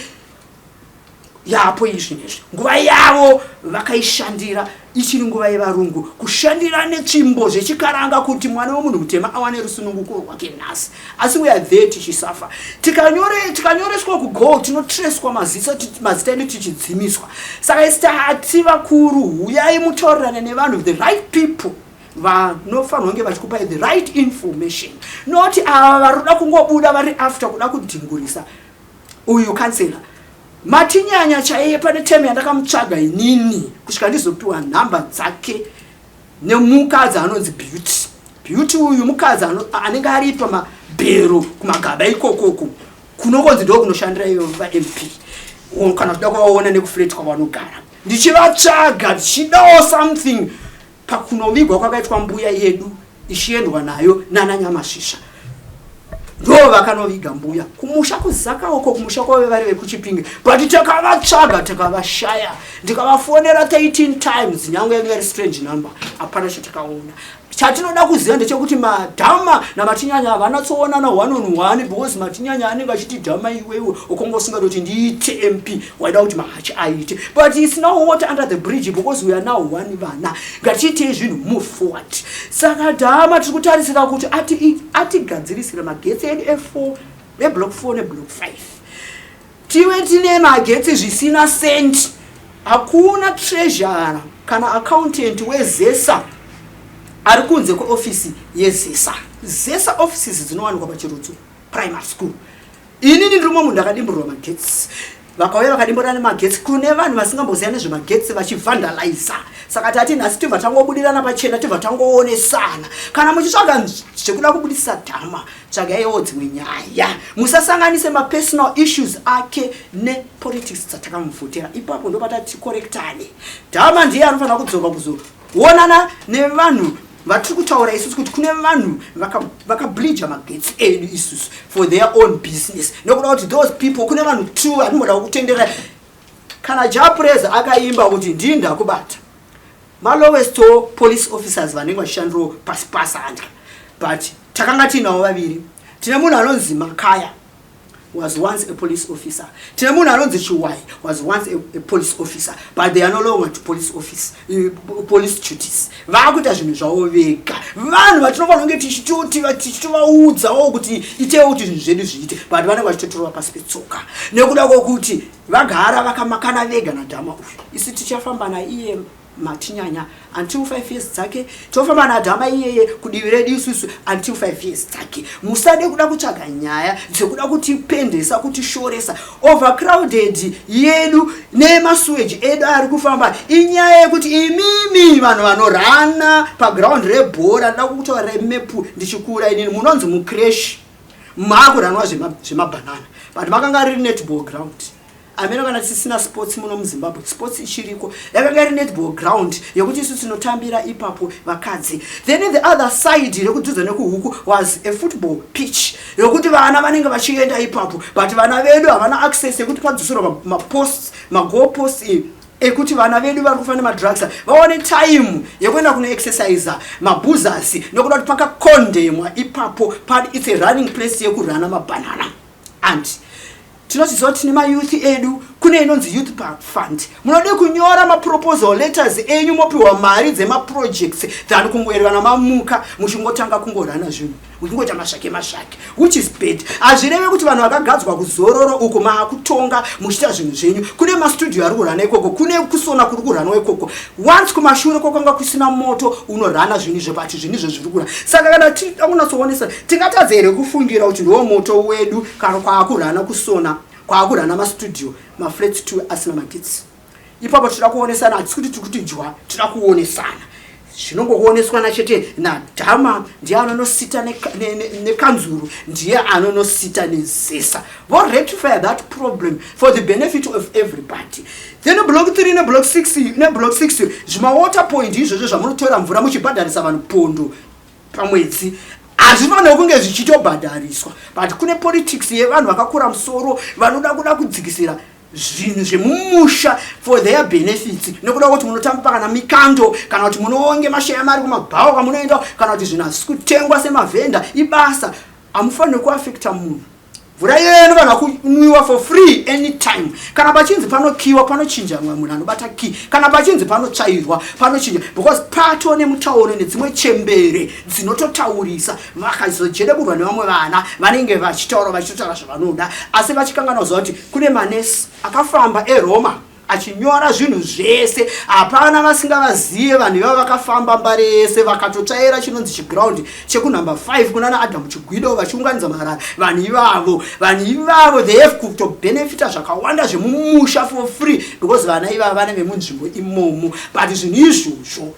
yapo izvi nezvi. Nguva yavo vakaishandira ichiri nguva yevarungu, kushandira netsvimbo zvechikaranga kuti mwana wemunhu mutema awane rusununguko rwake nhasi. Asi we are there tichisafa. Tikanyoreswa kugo, tinotreswa mazita edu tichidzimiswa. Saka isi tati vakuru, huyai mutaurirane nevanhu, the right people. Vanofanirwa kunge vachikupai the right information, not ava vari kuda kungobuda vari after kuda kudhingurisa uyu kansela Matinyanya chaiye. Pane time yandakamutsvaga inini kusvika ndizopiwa nhamba dzake nemukadzi anonzi Beauty. Beauty uyu mukadzi anenge ari pamabhero kumagaba ikokoko, kunokonzi ndo kunoshandira iyo vaMP, kana kuda kuvaona nekuflat kwavanogara. Ndichivatsvaga, ndichidawo something pakunovigwa kwakaitwa mbuya yedu ichiendwa nayo nana Nyamasvisva. Ndo vakanoviga mbuya kumusha kuZaka uko, kumusha kwave vari vekuChipinge. But takavatsvaga, takavashaya. Ndikavafonera 13 times, nyange yange iri strange number, hapana chatakaona. Chatinoda kuziva ndechekuti Madhama naMatinyanya havanatsoonana one on one, because Matinyanya anenge achiti, "Dhama, iwewe ukonga usingadi kuti ndiite MP, waida kuti Mahachi aite." But it's now water under the bridge, because we are now one. Vana, ngatiitei zvinhu, move forward. Saka Dhama tiri kutarisira kuti atigadzirisire magetsi edu e4, eblock 4 neblock 5, tive tine magetsi zvisina senti. Hakuna treasurer kana accountant weZESA ari kunze kweofisi yeZESA. ZESA offices dzinowanikwa paChirutsu Primary School. Inini ndiri mumwe munhu ndakadimburirwa magetsi. Vakauya vakadimbura nemagetsi. Kune vanhu vasingamboziva nezvemagetsi vachivhandaliza. Saka tati nhasi tibva tangobudirana pachena, tibva tangoonesana. Kana muchitsvaga zvekuda kubudisa Dhama, tsvagaiwo dzimwe nyaya, musasanganise mapersonal issues ake nepolitics dzatakamuvhotera. Ipapo ndo patati correctane. Dhama ndiye anofanira kudzoka kuzoonana nevanhu vatiri kutaura isusu, kuti kune vanhu vakablija magetsi edu isusu for their own business, nekuda kuti those people, kune vanhu two vatimboda kutendera. Kana Jah Prayzah akaimba kuti ndii ndakubata, malowest police officers vanenge vachishandirawo pasi pasandya, but takanga tiinawo vaviri. Tine munhu anonzi Makaya, was once a police officer. Tine munhu anonzi Chiwai, was once a police officer, but they are no longer to police office, police duties. Vaakuita zvinhu zvavo vega. Vanhu vatinofanira kunge tichitovaudzawo kuti itewo kuti zvinhu zvedu zviite, but vanenge vachitotorwa pasi petsoka nekuda kwokuti vagara vakamakana vega naDhama uyu. Isi tichafamba naiye Matinyanya until 5 years dzake. Tofamba naDhama iyeye kudivi redu isusu until 5 years dzake. Musade kuda kutsvaga nyaya dzekuda kutipendesa, kutishoresa. Overcrowded yedu nemasuweji edu ari kufamba inyaya yekuti imimi vanhu vanorana paground rebhora. Ndoda kutaura remepu. Ndichikura inini, munonzi mucrash maakuranwa zvemabhanana, but makanga riri netball ground. Amene kana tisisina sports muno muZimbabwe, sports ichiriko. Yakanga iri netball ground yekuti isu tinotambira ipapo vakadzi. Then the other side rekudhudza nekuhuku was a football pitch yekuti vana vanenge vachienda ipapo, but vana vedu havana access yekuti padzoserwa maposts, magoal posts ekuti vana vedu vari kufa nemadrugs vaone time yekuenda kunoexercisa mabhuzasi, nekuda kuti pakakondemwa ipapo. It's a running place yekurana mabhanana. And tinoziva kuti tine mayouth edu. Kune inonzi youth fund. Munode kunyora maproposal letters enyu, mopiwa mari dzemaprojects, than kungoererana mamuka muchingotanga kungorana zvinhu, muchingoita mazvake mazvake, which is bad. Hazvireve kuti vanhu vakagadzwa kuzororo uko maakutonga muchiita zvinhu zvenyu. Kune mastudio ari kurana ikoko, kune kusona kuri kuranwa ikoko. Once kumashure kwakanga kusina moto unorana zvinhu izvo, but zvinhu izvo zviri kura. Saka kana tida kunyatsoonesa, tingatadza here kufungira kuti ndiwo moto wedu kana kwaakurana kusona, kwaakurana mastudio, maflats 2 asina magetsi ipapo? Tinoda kuonesana. Hatisi kuti tiri kuti dya, tinoda kuonesana. Zvinongokuoneswana chete naDhama. Ndiye anonosita nekanzuru, ndiye anonosita neZESA, vorectify that problem for the benefit of everybody. Then block 3 neblock 6, neblock 6, zvimawater point izvozvo zvamunotora mvura muchibhadharisa vanhu pondo pamwedzi, hazvifaniri kunge zvichitobhadhariswa. But kune politics yevanhu vakakura musoro vanoda kuda kudzikisira zvinhu zvemumusha for their benefits, nekuda kuti munotamba kana mikando, kana kuti munoonge mashaya mari kumabhawa kwamunoenda, kana kuti zvinhu hazvisi kutengwa semavhenda. Ibasa hamufaniri kuafecta munhu. Mvura iyoyo inofanira kunwiwa for free anytime. Kana pachinzi panokiwa, panochinja mumwe munhu anobata key. Kana pachinzi panotsvairwa, panochinja, because pato nemutauro nedzimwe chembere dzinototaurisa vakazojereburwa nevamwe vana vanenge vachitaura, vachitotaura zvavanoda, asi vachikanganwa kuti kune manesi akafamba eRoma. Achinyora zvinhu zvese. Hapana vasingavazive vanhu ivava, vakafamba Mbare yese, vakatotsvaira chinonzi chiground chekunumber 5 kunana Adamu Chigwido, vachiunganidza marara. Vanhu ivavo they have kutobenefita zvakawanda zvemumusha for free, because vana ivava vana vemunzvimbo imomo. But zvinhu izvozvo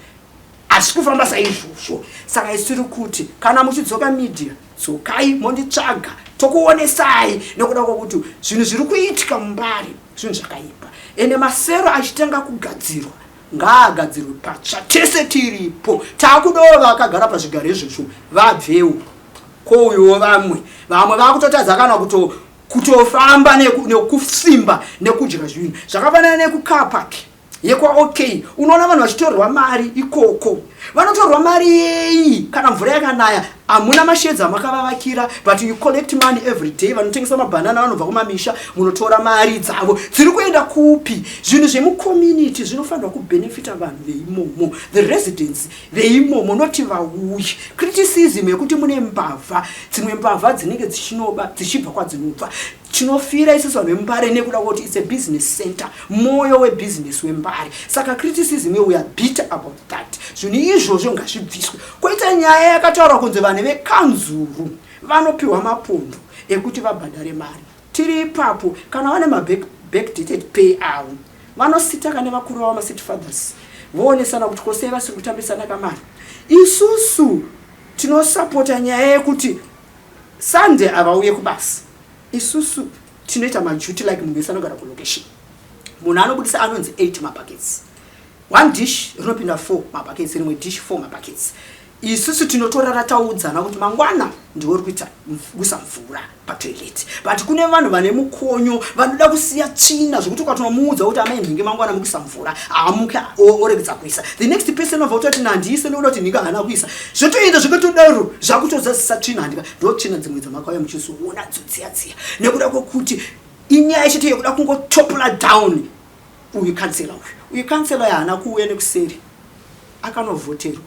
hazvisi kufamba saizvozvo. Saka isiri kuti kana muchidzoka media, dzokai monditsvaga, tokuonesai, nekuda kwokuti zvinhu zviri kuitika muMbare zvinhu zvakaipa. Ende masero achitanga kugadzirwa, ngaagadzirwe patsva, tese tiripo. Taakudawo vakagara pazvigaro izvozvo vabvewo, kouyowo vamwe. Vamwe vakutotadza kana kutofamba nekusimba nekudya zvinhu zvakafanana nekucar park yekwaOK. Unoona vanhu vachitorwa mari ikoko. Vanotorwa mari yei kana mvura yakanaya? Hamuna mashedzi amakavavakira, but you collect money every day. Vanotengesa mabhanana, vanobva kumamisha, munotora mari dzavo. Dziri kuenda kupi? Zvinhu zvemucommunity zvinofanirwa kubenefita vanhu veimomo, the residents veimomo, noti vauyi. Criticism yekuti mune mbavha, dzimwe mbavha dzinenge dzichinoba dzichibva kwadzinobva. Tinofira isusu vanhu vemuMbare nekuda kwekuti it's a business center, mwoyo webusiness weMbare. Saka criticism, we are bitter about that. Zvinhu izvozvo ngazvibviswe. Kwoita nyaya yakataurwa kunzi vanhu vekanzuru vanopiwa mapondo ekuti vabhadhare mari. Tiri ipapo, kana vane mabackdated pay avo, vanositaka nevakuru vavo, macity fathers, voonesana kuti kosei vasiri kutambisana kamari. Isusu tinosapota nyaya yekuti Sunday havauye kubasa. Isusu tinoita maduty like munhu wese anogara kulocation. Munhu anobudisa anonzi 8 mabuckets, one dish rinopinda 4 mabuckets, rimwe dish 4 mabuckets. Isusu tinotorara taudzana kuti mangwana ndiwe uri kuita kuisa mvura patoilet. But kune vanhu vane mukonyo, vanoda kusiya tsvina, zvekuti ukatonomuudza kuti amai nhingi mangwana mukuisa mvura, haamuke, oregedza kuisa. The next person obva kutoti nandiise nekuda kuti nhingi haana kuisa. Zvotoenda zvekatodaro, zvakutozadzisa tsvina. Handika ndo tsvina dzimwe dzamakauya muchizoona dzodziya dziya, nekuda kwekuti inyaya chete yekuda kungotopula down uyu kansela. Uyu kansela haana kuuya nekuseri, akanovhoterwa.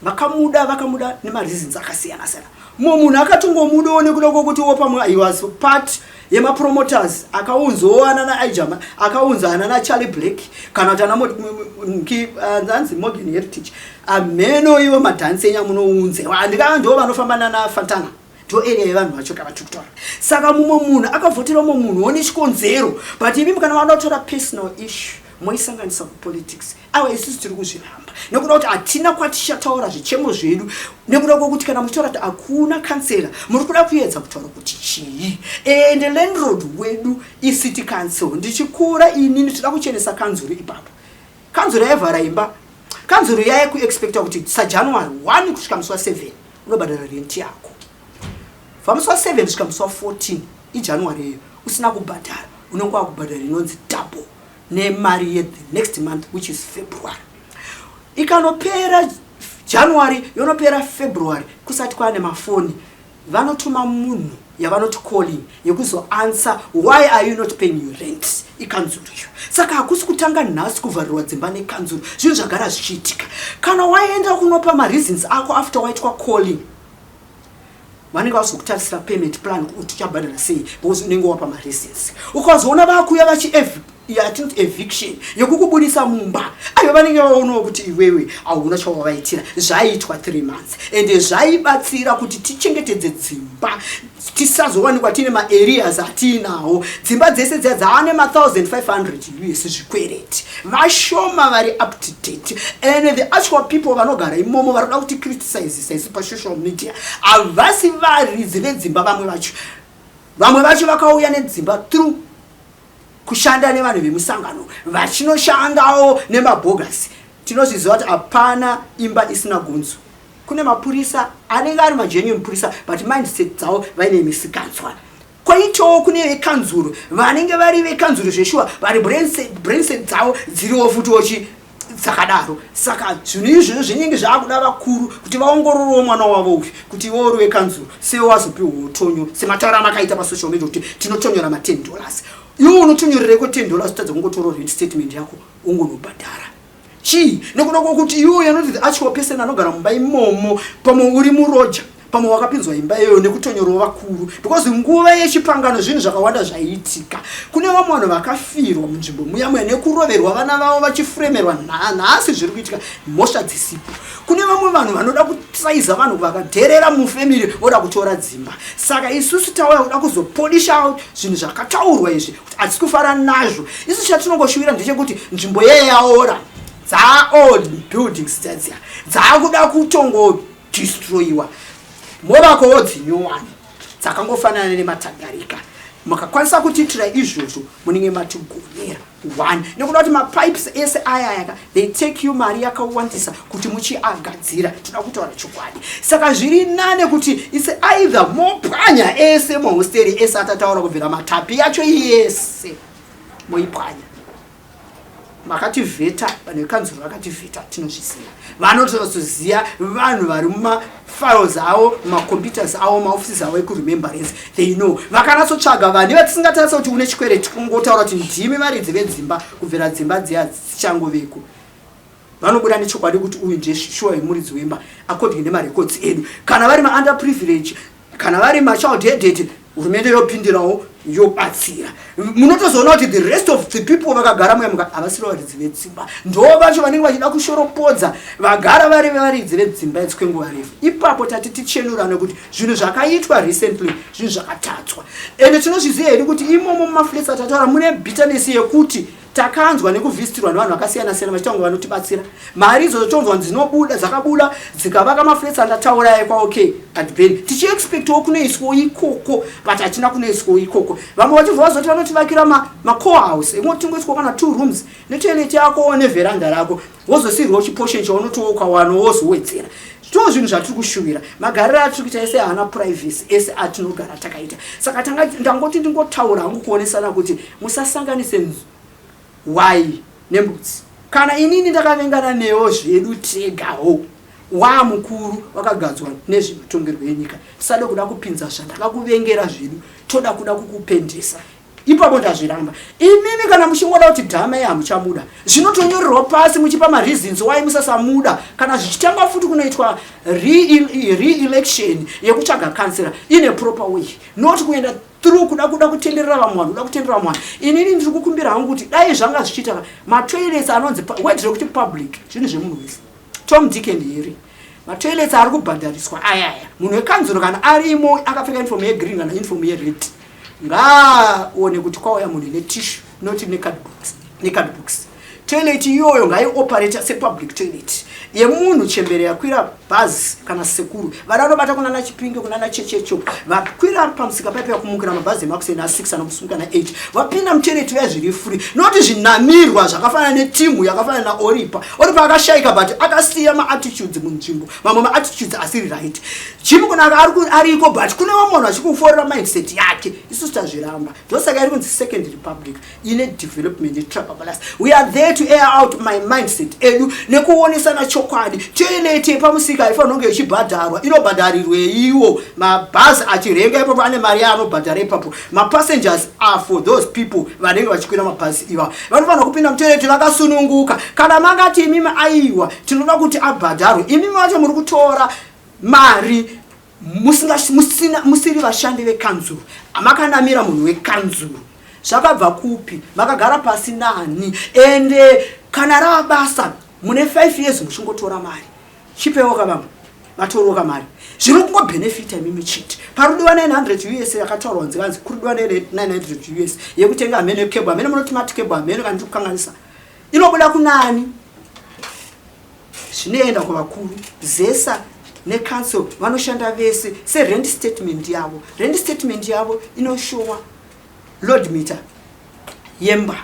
Vakamuda, vakamuda nemareasons akasiyana siyana. Mumwe munhu akatongomudawo nekuda kwokuti wo pamwe he was part yemapromoters akaunzawo ana naijama, akaunza ana naCharlie Black, kana kuti ana anzi Morgan Heritage, amheno ivo madhansi enyu amunounze. Handika ndo vanofamba nanaFantana, ndo area yevanhu vacho kavatiri kutaura. Saka mumwe munhu akavhotera mumwe munhu one chikonzero, but imi kana vanoda kutora personal issue moisanganisa kupolitics, aiwa, isusu tiri kuzviramba nekuda kuti hatina kwatichataura zvichemo zvedu, nekuda kwokuti kana muchitaura kuti hakuna kansela, muri kuda kuedza kutaura kuti chii? Ende landlord wedu icity council. Ndichikura inini, tida kuchenesa kanzuru ipapo, kanzuru yaivhara imba. Kanzuru yaikuexpecta kuti saJanuary 1 kusvika musi wa7 unobhadhara rent yako. Bva musi wa7 kusvika musi wa14 iJanuary iyo, usina kubhadhara, unenge wakubhadhara inonzi double nemari yethe next month, which is February. Ikanopera January, yonopera February, kusati kwaane mafoni, vanotuma munhu yavanoti calling yekuzoanswer, "Why are you not paying your rent?" Ikanzuru iyo. Saka hakusi kutanga nhasi kuvharirwa dzimba nekanzuru, zvinhu zvagara zvichiitika. Kana waenda kunopa mareasons ako after waitwa calling, vanenge vazokutarisira payment plan kuti uchabhadhara sei, because unenge wapa mareasons. Ukazoona vakuya vachi yatinoti eviction, yekukubudisa mumba, aiva vanenge vaonawo kuti iwewe hauna chawavaitira. Zvaiitwa 3 months, ende zvaibatsira kuti tichengetedze dzimba, tisazowanikwa tiine maareas atiinawo. Dzimba dzese dziya dzaane ma1500 US zvikwereti, vashoma vari up to date. And the actual people vanogara imomo vari kuda kuti criticizisa isu pasocial media havasi varidzi vedzimba. Vamwe vacho vakauya nedzimba through kushanda nevanhu vemusangano, vachinoshandawo nemabhogasi. Tinozviziva kuti hapana imba isina gunzu. Kune mapurisa anenge ari magenuine purisa, but mindset dzavo vaine misikanzwa. Koitawo kune vekanzuro vanenge vari vekanzuro zveshuwa, vari brainset dzavo dziriwo futiwochi dzakadaro. Saka zvinhu izvozvo zvinenge zvaakuda vakuru kuti vaongororewo mwana wavo uyu, kuti iwe uri wekanzuro, sei wazopiwa utonyo sematauro amakaita pasocial media kuti tinotonyora ma10 dollars? Iwe unotonyorereko $10, utadza kungotora rent statement yako ungonobhadhara chii? Nekuda kwokuti iwe yanoti the actual person anogara mumba imomo, pamwe uri muroja. Pamwe wakapinzwa imba iyoyo nekutonyorwa vakuru, because nguva yechipangano zvinhu zvakawanda zvaiitika. Kune vamwe vanhu vakafirwa munzvimbo muya muya nekuroverwa vana vavo vachifuremerwa. Nhasi zviri kuitika mhosva dzisipo. Kune vamwe vanhu vanoda kusaiza vanhu vakadherera mufamily, voda kutora dzimba. Saka isusu tauya kuda kuzopolisha out zvinhu zvakataurwa izvi, kuti hatisi kufara nazvo. Isu chatinongoshuvira ndechekuti nzvimbo yeye yaora, dzaold buildings dzadziya dzaakuda kutongodestroyiwa, movakowo dzinyowani dzakangofanana nematagarika. Makakwanisa kutiitira izvozvo, munenge matigonera one, nekuda kuti mapipes ese aya ayaka, they take you mari yakawandisa kuti muchiagadzira. Toda kutaura chokwadi. Saka zviri nane kuti ise either mopwanya ese mahosteri ese atataura, kubvira matapi yacho yese moipwanya. Makativheta, vanhu vekanzuro vakativheta, tinozviziva. Vanotozoziva vanhu vari mumafiles avo, mumacomputers avo, maoffices avo ekuRemembrance, they know. Vakanatsotsvaga vane vatisingatarisa kuti une chikwereti, kungotaura kuti ndimi varidzi vedzimba kubvira dzimba dziya dzichangoveko, vanobuda nechokwadi kuti uyu ndiye shuwa yemuridzi wemba according nemarecords edu. Kana vari maunder privilege, kana vari machild headed, hurumende yopindirawo, yobatsira. Munotozoona kuti the rest of the people vakagara muya muka havasiri varidzi vedzimba, ndo vacho vanenge vachida kushoropodza vagara vari varidzi vedzimba idzi kwenguva refu. Ipapo tati tichenurane kuti zvinhu zvakaitwa recently, zvinhu zvakatatswa. Ende tinozviziva hedu kuti imomo mumaflats atataura mune bitterness yekuti takanzwa nekuvhisitirwa nevanhu vakasiyana siyana vachitaura vanotibatsira. Mari idzodzo tonzwa dzinobuda, dzakabuda dzikavaka maflats andataura ekwa OK Adben, tichiexpectawo kunoiswawo ikoko, but hatina kunoiswawo ikoko. Vamwe vachibva vazoti vanotivakira macohouse imwe, tingoiswawo kana two rooms netoilet yako nevheranda rako, wozosiyirwawo chiportion chaunotiwo ukawana wozowedzera. Ndo zvinhu zvatiri kushuvira. Magariro atiri kuita ese haana privacy, ese atinogara takaita. Saka tanga ndangoti ndingotaura hangu kuonesana kuti musasanganise wai nembudzi. Kana inini ndakavengana newo zvedu tegawo, wamukuru wakagadzwa nezvematongerwo enyika, tisade kuda kupinza zvandakakuvengera zvedu, toda kuda kukupendesa ipapo. Ndazviramba. Imimi kana muchingoda kuti dhama ye hamuchamuda, zvinotonyorerwa pasi muchipa mareasons why musasamuda. Kana zvichitanga futi kunoitwa re-election yekutsvaga kansela in a proper way, not kuenda through kuda kutenderera vamwe vanhu, kuda kutenderera vamwe vanhu. Inini ndiri kukumbira hangu kuti dai zvanga zvichiita matoilets anonzi word rekuti public, zvinhu zvemunhu wese, Tom, Dick and Harry. Matoilets ari kubhadhariswa ayaya, munhu wekanzuro kana arimo akapfeka uniform yegreen kana uniform yered, ngaaone kuti kwauya munhu netissue, not necardbox. Necardbox toilet iyoyo ngaioperata sepublic toilet yemunhu. Chembere yakwira bhazi kana sekuru vada vanobata kunana Chipinge, kunana Chechecho, vakwira pamusika paipa yakumukira mabhazi emakuseni a6 anokusumuka na8, vapinda mutoilet vaya zviri free, noti zvinamirwa zvakafanana netimu yakafanana naOripa. Oripa akashayika, but akasiya maattitudes munzvimbo, mamwe maattitudes asiri right. Jim Kunaka ariko, but kune vamwe vanhu vachikuforera mindset yake. Isusu tazviramba. Ndosaka iri kunzi Second Republic ine development yetrababalas. We are there to air out my mindset edu nekuonesana chokwadi. Toilet yepamusika haifanira kunge ichibhadharwa. Inobhadharirweiwo mabhazi achirenga ipapo? Ane mari yaanobhadhara ipapo. Mapassengers are for those people vanenge vachikwira mabhazi iva vanofanira kupinda mutoilet vakasununguka. Kana mangati imimi aiwa, tinoda kuti abhadharwe, imimi vacho muri kutora mari musiri vashandi vekanzuru, makanamira munhu wekanzuru, zvakabva kupi? Makagara pasi nani? Ende kana rava basa, mune 5 years muchingotora mari, chipewo kavamwe vatoriwo kamari. Zviri kungobhenefita imimi chete. Parudiwa 900 US yakataurwa, nzivanzi kuridiwa 900 US yekutenga hamene cable, hamene munoti mati cable, hamene kana ndiri kukanganisa, inobuda kunani? Zvinoenda kuvakuru. ZESA necouncil vanoshanda vese. Serent statement yavo, rent statement yavo inoshowa load meter yemba,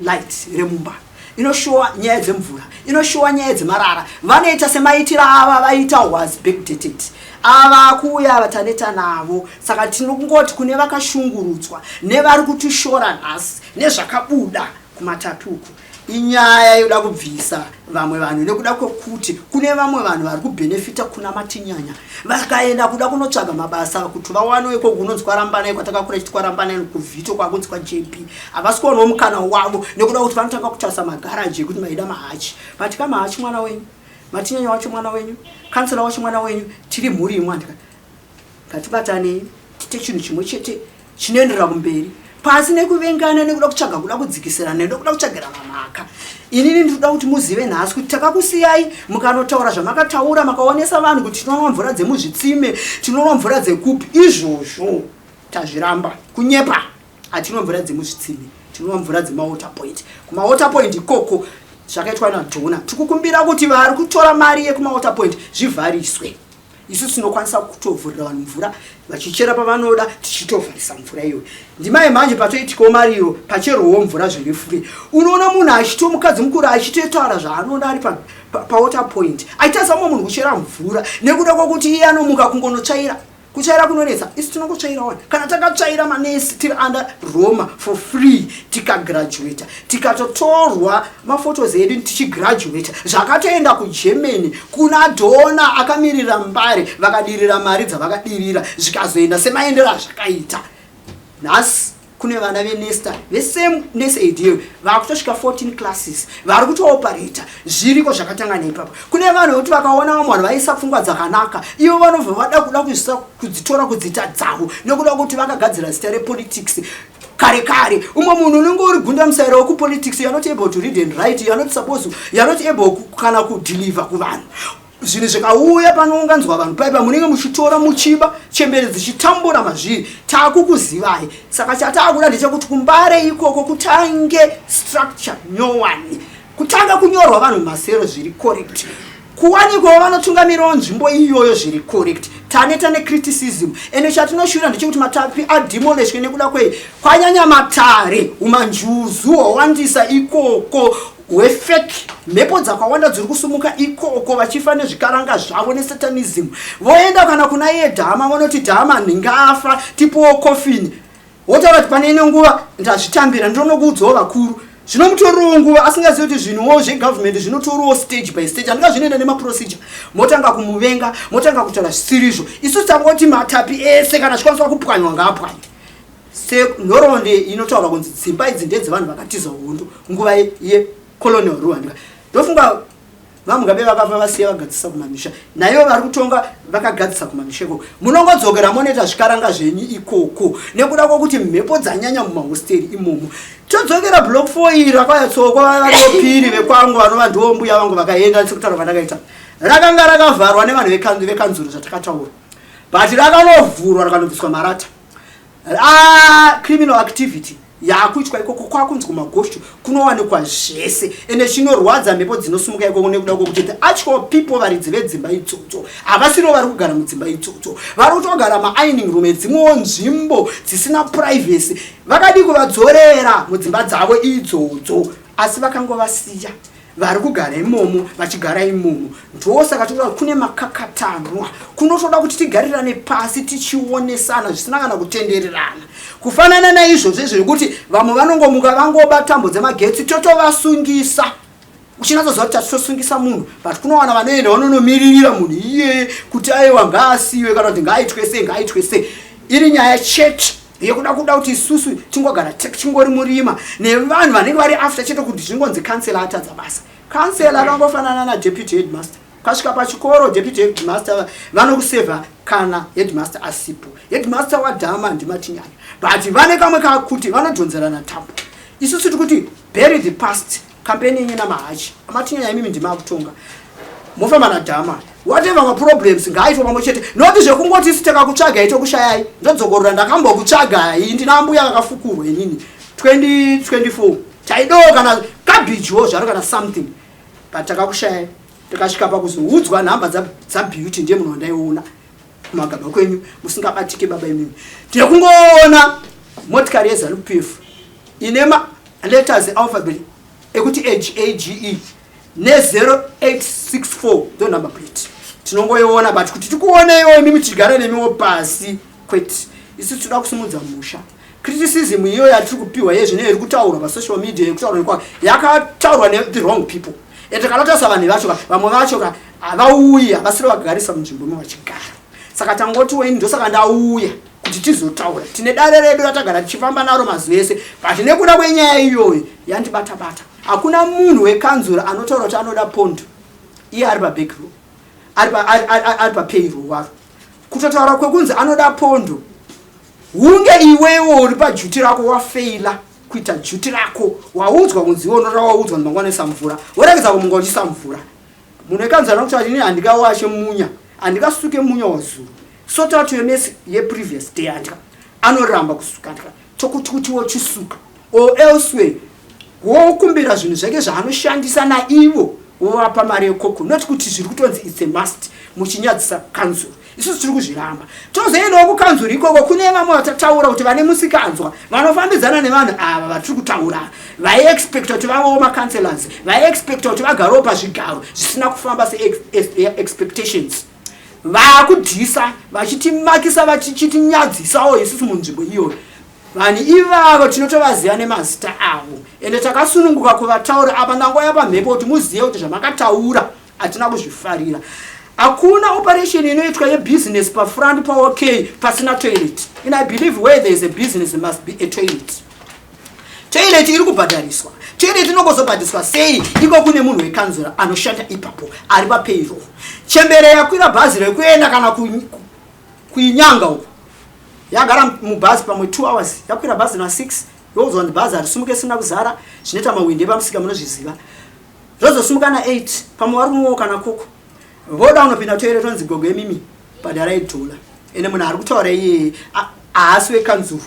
light remumba, inoshowa nyaya dzemvura, inoshowa nyaya dzemarara. Vanoita semaitiro ava vaita was backdated. Ava kuuya vataneta navo. Saka tinongoti kune vakashungurudzwa nevari kutishora nhasi nezvakabuda kumatapi uku, inyaya yoda kubvisa vamwe vanhu nekuda kwekuti kune vamwe vanhu vari kubhenefita kuna Matinyanya, vakaenda kuda kunotsvaga mabasa kuti vawanewo ikoko kunonzi kwaRambanai, kwatakakura chiti kwaRambanai, kuvhito kwakunzi kwaJP, havasi kuwanawo mukana wavo nekuda kuti vanotanga kutarisa magaraji ekuti maida mahachi. But kamahachi mwana wenyu, Matinyanya wacho mwana wenyu, kansela wacho mwana wenyu, tiri mhuri imwe. Andika. Ngatibatanei tiite chinhu chimwe chete chinoenderera kumberi pasi nekuvengana nekuda kutsvaga kuda kudzikisirana nekuda kutsvagirana mhaka. Inini ndinoda kuti muzive nhasi kuti takakusiyai mukanotaura zvamakataura, makaonesa vanhu kuti tinonwa mvura dzemuzvitsime, tinonwa mvura dzekupi. Izvozvo tazviramba, kunyepa. Hatinwa mvura dzemuzvitsime, tinonwa mvura dzemawater point. Kumawater point ikoko zvakaitwa nadhona, tikukumbira kuti vari kutora mari yekumawater point zvivhariswe. Isu tinokwanisa kutovhurira vanhu mvura vachichera pavanoda, tichitovharisa mvura iyoyo. Ndimai manje patoitikawo mariro, pacherwawo mvura zviri free. Unoona munhu achito mukadzi mukuru achitotaura zvaanoda ari pawater point, achitarisa mumwe munhu kuchera mvura nekuda kwekuti iye anomuka kungonotsvaira. Kutsvaira kunonetsa, isu tinongotsvaira wani. Kana takatsvaira manesi tiri under Roma for free, tikagraduata, tikatotorwa mafotos edu tichigraduata, zvakatoenda kuGermany kuna dhona akamirira Mbare, vakadirira mari dzavakadirira, zvikazoenda semaendero azvakaita. Nhasi kune vana veNesta vesame neSADA vakutosvika 14 classes vari kutooparata. Zviriko zvakatanga neipapo. Kune vanhu vekuti vakaona vamwe vanhu vaisa pfungwa dzakanaka, ivo vanobva vada kuda kuisa kudzitora kudziita dzavo nekuda kuti vakagadzira zita repolitics kare kare. Umwe munhu unenge uri gunda musairo wekupolitics, you are not able to read and write, you are not supposed, you are not able kana kudeliver kuvanhu. Zvinhu zvikauya panounganzwa vanhu paipa, munenge muchitora muchiba, chembere dzichitambura mazviri. Taakukuzivai. Saka chataakuda ndechekuti kuMbare ikoko kutange structure nyowani, kutanga kunyorwa vanhu masero zviri correct, kuwanikwawo vanotungamirawo nzvimbo iyoyo zviri correct. Taneta necriticism, ende chatinoshuvira ndechekuti matapi ademolishwe. Nekuda kwei? Kwanyanya matare, umanjuzu hwawandisa ikoko hwefake, mhepo dzakawanda dziri kusumuka ikoko, vachifa nezvikaranga zvavo nesatanism. Voenda kana kuna iye Dhama, vanoti Dhama ndingafa, tipiwo coffin. Wotaura kuti pane ine nguva ndazvitambira, ndinonokuudzawo vakuru. Zvinomutorerawo nguva, asingazivi kuti zvinhuwo zvegavhumendi zvinotorawo stage by stage, handinga zvinoenda nemaprocedure. Motanga kumuvenga, motanga kutaura zvisirizvo. Isu tangoti matapi ese kana zvikwaniswa kupwanywa, ngaapwanywe. Senhoroondo inotaura kunzi dzimba idzi ndedzevanhu vakatiza hondo nguva yecolonial rule. Ndofunga VaMugabe vakafa vasiya vagadzisa kumamisha, naivo vari kutonga vakagadzisa kumamisha ikoko. Munongodzokera monoita zvikaranga zvenyu ikoko nekuda kwokuti mhepo dzanyanya mumahosteri imomo. Todzokera block 4 iri rakauya tsoko variopiri vekwangu, vanova ndiwo mbuya vangu vakaenda. Sekutaura kwandakaita, rakanga rakavharwa nevanhu vekanzuro zvatakataura, but rakanovhurwa, rakanobviswa marata. Ah, criminal activity yakuitwa ikoko, kwakunzi kumagosho kunowanikwa zvese. Ende chinorwadza, mhepo dzinosumuka ikoko nekuda kwokuti the actual people, varidzi vedzimba idzodzo, havasirivo vari kugara mudzimba idzodzo. Vari kutogara maining room edzimwewo nzvimbo dzisina privacy. Vakadii kuvadzorera mudzimba dzavo idzodzo? Asi vakangovasiya vari kugara imomo, vachigara imomo. Ndosaka tikuti kune makakatanwa, kunotoda kuti tigarirane pasi, tichionesana zvisina kana kutendererana. Kufanana naizvozvo izvo zvekuti vamwe vanongomuka vangoba tambo dzemagetsi, totovasungisa, uchinatsoziva kuti tatitosungisa munhu, but kunowana vanoenda vanonomiririra munhu iyeye kuti aiwa, ngaasiyiwe, kana kuti ngaaitwe sei, ngaaitwe sei. Iri nyaya chete yekuda kuda kuti isusu tingogara chingori murima nevanhu vanenge vari after chete kuti zvingonzi kansela atadza basa. Kansela akangofanana nadeputy headmaster. Ukasvika pachikoro, deputy headmaster vanokusevha kana headmaster asipo. Headmaster waDhama ndiMatinyanya, but vane kamwe kakuti vanodhonzerana tambo. Isusu tiri kuti bury the past. Kampeni yenyu namahachi aMatinyanya, imimi ndimakutonga, mofamba naDhama. Whatever maproblems ngaaitwe pamwe chete, noti zvekungoti isu takakutsvagai tokushayai. Ndodzokorora, ndakambokutsvagai, ndina mbuya vakafukurwa inini 2024. Taidawo kana kabhijiwo zvaro kana something, but takakushayai. Tikasvika pakuzoudzwa nhamba dzaBeauty, ndiye munhu wandaiona kumagaba kwenyu musingabatike baba imimi. Tekungoona motikari yeZANU PF ine maletters alphabet ekuti HAGE ne0864, ndo number plate tinongoiona, but kuti tikuoneiwo imimi, tigare nemiwo pasi, kwete. Isu tinoda kusimudza musha. Criticism iyo yatiri kupiwa yezvino iri kutaurwa pasocial media, yekutaurwa nekwa yakataurwa nethe wrong people. Ende kanotarisa vanhu vacho, vamwe vacho ka havauyi, havasiri vagarisa munzvimbo imo vachigara. Saka tangotiwo ini ndosaka ndauya kuti tizotaura. Tine dare redu ratagara tichifamba naro mazuva ese, but nekuda kwenyaya iyoyo yandibata bata. Hakuna munhu wekanzura anotaura kuti anoda pondo iye ari pabackrow, ari papayroll waro. Kutotaura kwekunzi anoda pondo, hunge iwewo uri paduty rako, wafeila kuita duty rako. Waudzwa kunzi iwe unotora, waudzwa kuti mangwana isa mvura, woregedza kumunga uchisa mvura. Munhu wekanzura anokuti ini handikawashe munya, handikasuke munya wazuro. Sort out your mess yeprevious day. Handika anoramba kusuka, handika tokuti kuti wochisuka or elsewhere wokumbira zvinhu zvake zvaanoshandisa naivo, wovapa mari yekoko, not kuti zviri kutonzi it's a must, muchinyadzisa kanzuro. Isusu tiri kuzviramba. Tozoendawo kukanzuro ikoko, kune vamwe vatataura kuti vane musikanzwa vanofambidzana nevanhu ava vatiri kutaura, vaiexpecta kuti vavewo macouncillors, vaiexpecta kuti vagarewo pazvigaro, zvisina kufamba seexpectations. Vaakudhisa, vachitimakisa, vachitinyadzisawo isusu munzvimbo iyoyo. Vanhu ivavo tinotovaziva nemazita avo, ende takasununguka kuvataura apa. Ndangoya pamhepo kuti muzive kuti zvamakataura hatina kuzvifarira. Hakuna operation inoitwa yebusiness pafront paOK pasina toilet. And I believe where there is a business, must be a toilet. Toilet iri kubhadhariswa. Toilet inongozobhadhariswa sei iko kune munhu wekanzura anoshanda ipapo ari papayroll? Chembere yakwira bhazi rekuenda kana kuinyanga uko, yagara mubhazi pamwe 2 hours, yakwira bhazi na6, yozwa kuti bhazi harisumuke sina kuzara. Zvinoita mawindi epamusika, munozviziva. Zvozosimuka na8, pamwe vari kumwawo kana koko, voda unopinda toilet, tonzi, "Gogo, emimi bhadharai dhola." Ende munhu ari kutaura iyeye haasi wekanzuru.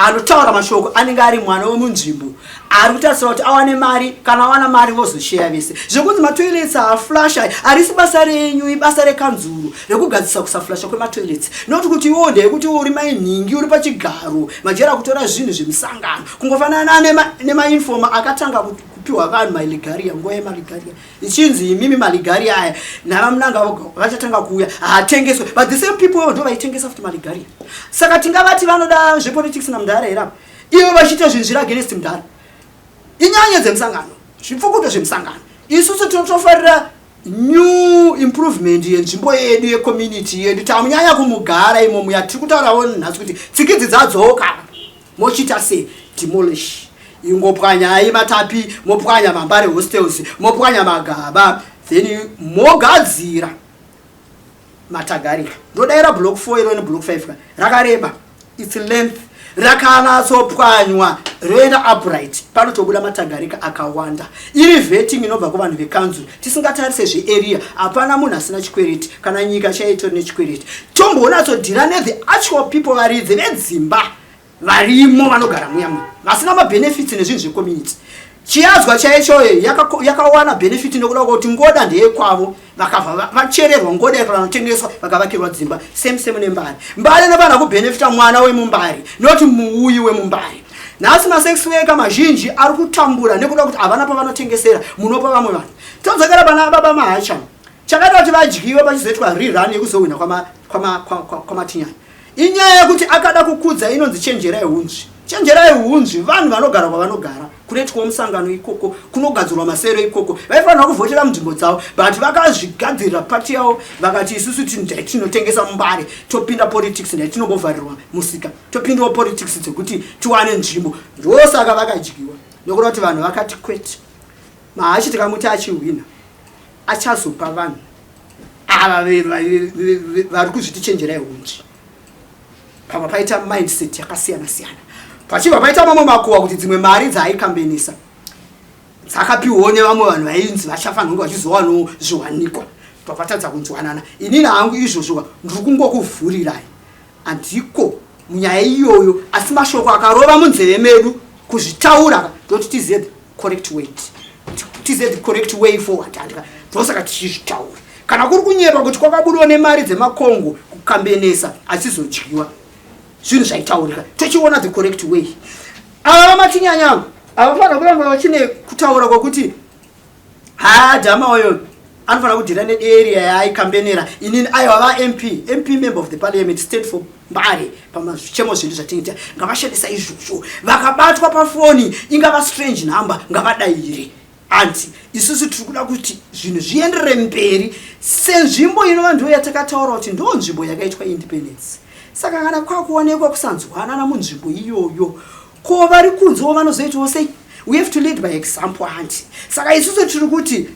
Anotaura mashoko anenge ari mwana wemunzvimbo ari kutarisira kuti awane mari. Kana awana mari, vozosheya vese. Zvekunzi matoilets haaflasha, harisi basa renyu, ibasa rekanzuru rekugadzisa kusaflasha kwematoilets, not kuti iwo ndeyekuti uri mainhingi, uri pachigaro, majera kutora zvinhu zvemusangano. Kungofanana nemainforma akatanga kupiwa vanhu maregalia, nguva yemaregalia, ichinzi imimi maregalia aya navamunanga vachatanga kuuya, haatengeswe. But the same people ndo vaitengesa futi maregalia. Saka tingavati vanoda zvepolitics namudhara here apa, ivo vachiita zvinhu zviri against mudhara? Inyanya dzemusangano, zvipfukuto zvemusangano. Isusu tinotofarira new improvement yenzvimbo yedu, yecommunity yedu. Tamunyanya kumugara imomo yatiri kutaurawo nhasi kuti tsikidzi dzadzoka, mochiita sei? Demolish, ingopwanyai matapi, mopwanya mambare hostels, mopwanya magaba, then mogadzira matagarika. Ndodaira block 4 iro neblock 5 rakareba, its length rakanatsopwanywa, roenda upright, panotobuda matagarika akawanda. Iri vetting inobva kuvanhu vekanzuru, tisingatarise zvearea. Hapana munhu asina chikwereti, kana nyika chaitori nechikwereti. Tombonatsodeala nethe actual people, varidzi vedzimba varimo, vanogara muyamwe, vasina mabenefits nezvinhu zvecommunity. Chiyadzwa chaichoyo yakawana benefit nekuda kwekuti ngoda ndeyekwavo, vakabva vachererwa ngoda yakanotengeswa, vakavakirwa dzimba. Same same nembari. Mbari inofanira kubhenefita mwana wemumbari, noti muuyi wemumbari. Nhasi masex worker mazhinji ari kutambura nekuda kuti havana pavanotengesera, munopa vamwe vanhu. Todzokera pana baba Mahacha. Chakaita kuti vadyiwe pachizoitwa rerun yekuzowina kwamatinyanya inyaya yekuti akada kukudza inonzi chenjerai hunzvi. Chenjerai hunzvi, vanhu vanogara kwavanogara, kunoitwawo musangano ikoko, kunogadzirwa masero ikoko. Vaifanira kuvhotera munzvimbo dzavo, but vakazvigadzirira pati yavo, vakati isusu tinotengesa mumbare, topinda politics, ndai tinombovharirwa musika, topindawo politics dzekuti tiwane nzvimbo. Ndosaka vakadyiwa, nekuda kuti vanhu vakati kwete, Mahachi tikamuti achihwina achazopa vanhu ava vari kuzviti chenjerai hunzvi. Pabva paita mindset yakasiyana siyana, pachibva paita mamwe makuva kuti dzimwe mari dzaaikambenisa dzakapiwawo nevamwe vanhu vainzi vachafanira kunge vachizowanawo zviwanikwa. Pavatadza kunzwanana. Inini hangu izvozvo ndiri kungokuvhurirai, handiko munyaya iyoyo, asi mashoko akarova munzeve medu kuzvitaura, ndoti tizive the correct way, tizive the correct way forward. Handika ndosaka tichizvitaura. Kana kuri kunyepa kuti kwakabudiwa nemari dzemakongo kukambenesa achizodyiwa, zvinhu zvaitaurika, tochiona the correct way. Ava vamatinyanya havafanira kuramba vachine kutaura kwekuti haadhama uyo anofanira kudeala nearea yaaikambenera. Inini aiwa, vaMP, MP, member of the parliament, state for Mbare, pamazvichemo zvedu zvatinoita ngavashandisa izvozvo. Vakabatwa pafoni, ingava strange number, ngavadaire. Anti isusu tiri kuda kuti zvinhu zvienderere mberi senzvimbo inova ndo yatakataura kuti ndo nzvimbo yakaitwa independence. Saka kana kwakuonekwa kusanzwanana munzvimbo iyoyo, ko vari kunzewo vanozoitawo sei? We have to lead by example, anti. Saka isusu tiri kuti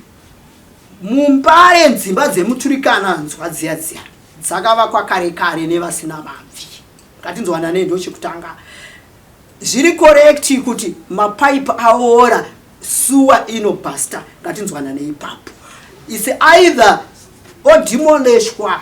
mumbare, dzimba dzemuturikana nzwa dziya dziya. Dzakavakwa kare kare nevasina mabvi. Ngatinzwananei, ndochekutanga. Zviri correct kuti mapaipi aora, sewer inobursta. Ngatinzwananei ipapo. It's either odemolishwa,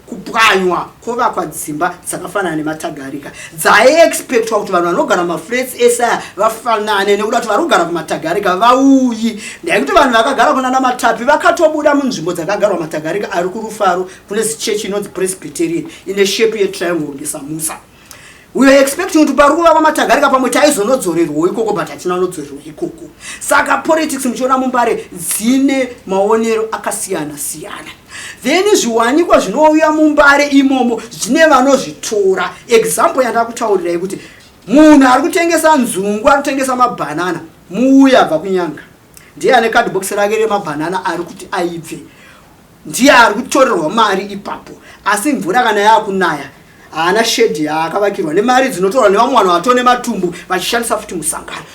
kupwanywa, kwovakwa dzimba dzakafanana nematagarika dzaiexpectwa kuti vanhu vanogara mumaflats ese aya vafanane, nekuda kuti vari kugara kumatagarika vauyi. Ndaikuti vanhu vakagara kunana Matapi vakatobuda munzvimbo dzakagarwa matagarika ari kuRufaro, kune zichechi inonzi Presbyterian ine shape yetriangle ngesamusa. We are expecting kuti pari kuvakwa matagarika pamwe taizonodzorerwawo ikoko, but hatina kunodzorerwa ikoko. Saka politics muchiona muMbare dzine maonero akasiyana siyana. Then zviwanikwa zvinouya muMbare imomo zvine vanozvitora. Example yandakutaurirai kuti munhu ari kutengesa nzungu, ari kutengesa mabhanana, muuya abva kunyanga, ndiye ane cardbox rake remabhanana ari kuti aibve, ndiye ari kutorerwa mari ipapo. Asi mvura kana yakunaya, haana shade yaakavakirwa nemari dzinotorwa nevamwe vanhu vatone matumbu vachishandisa futi musangano.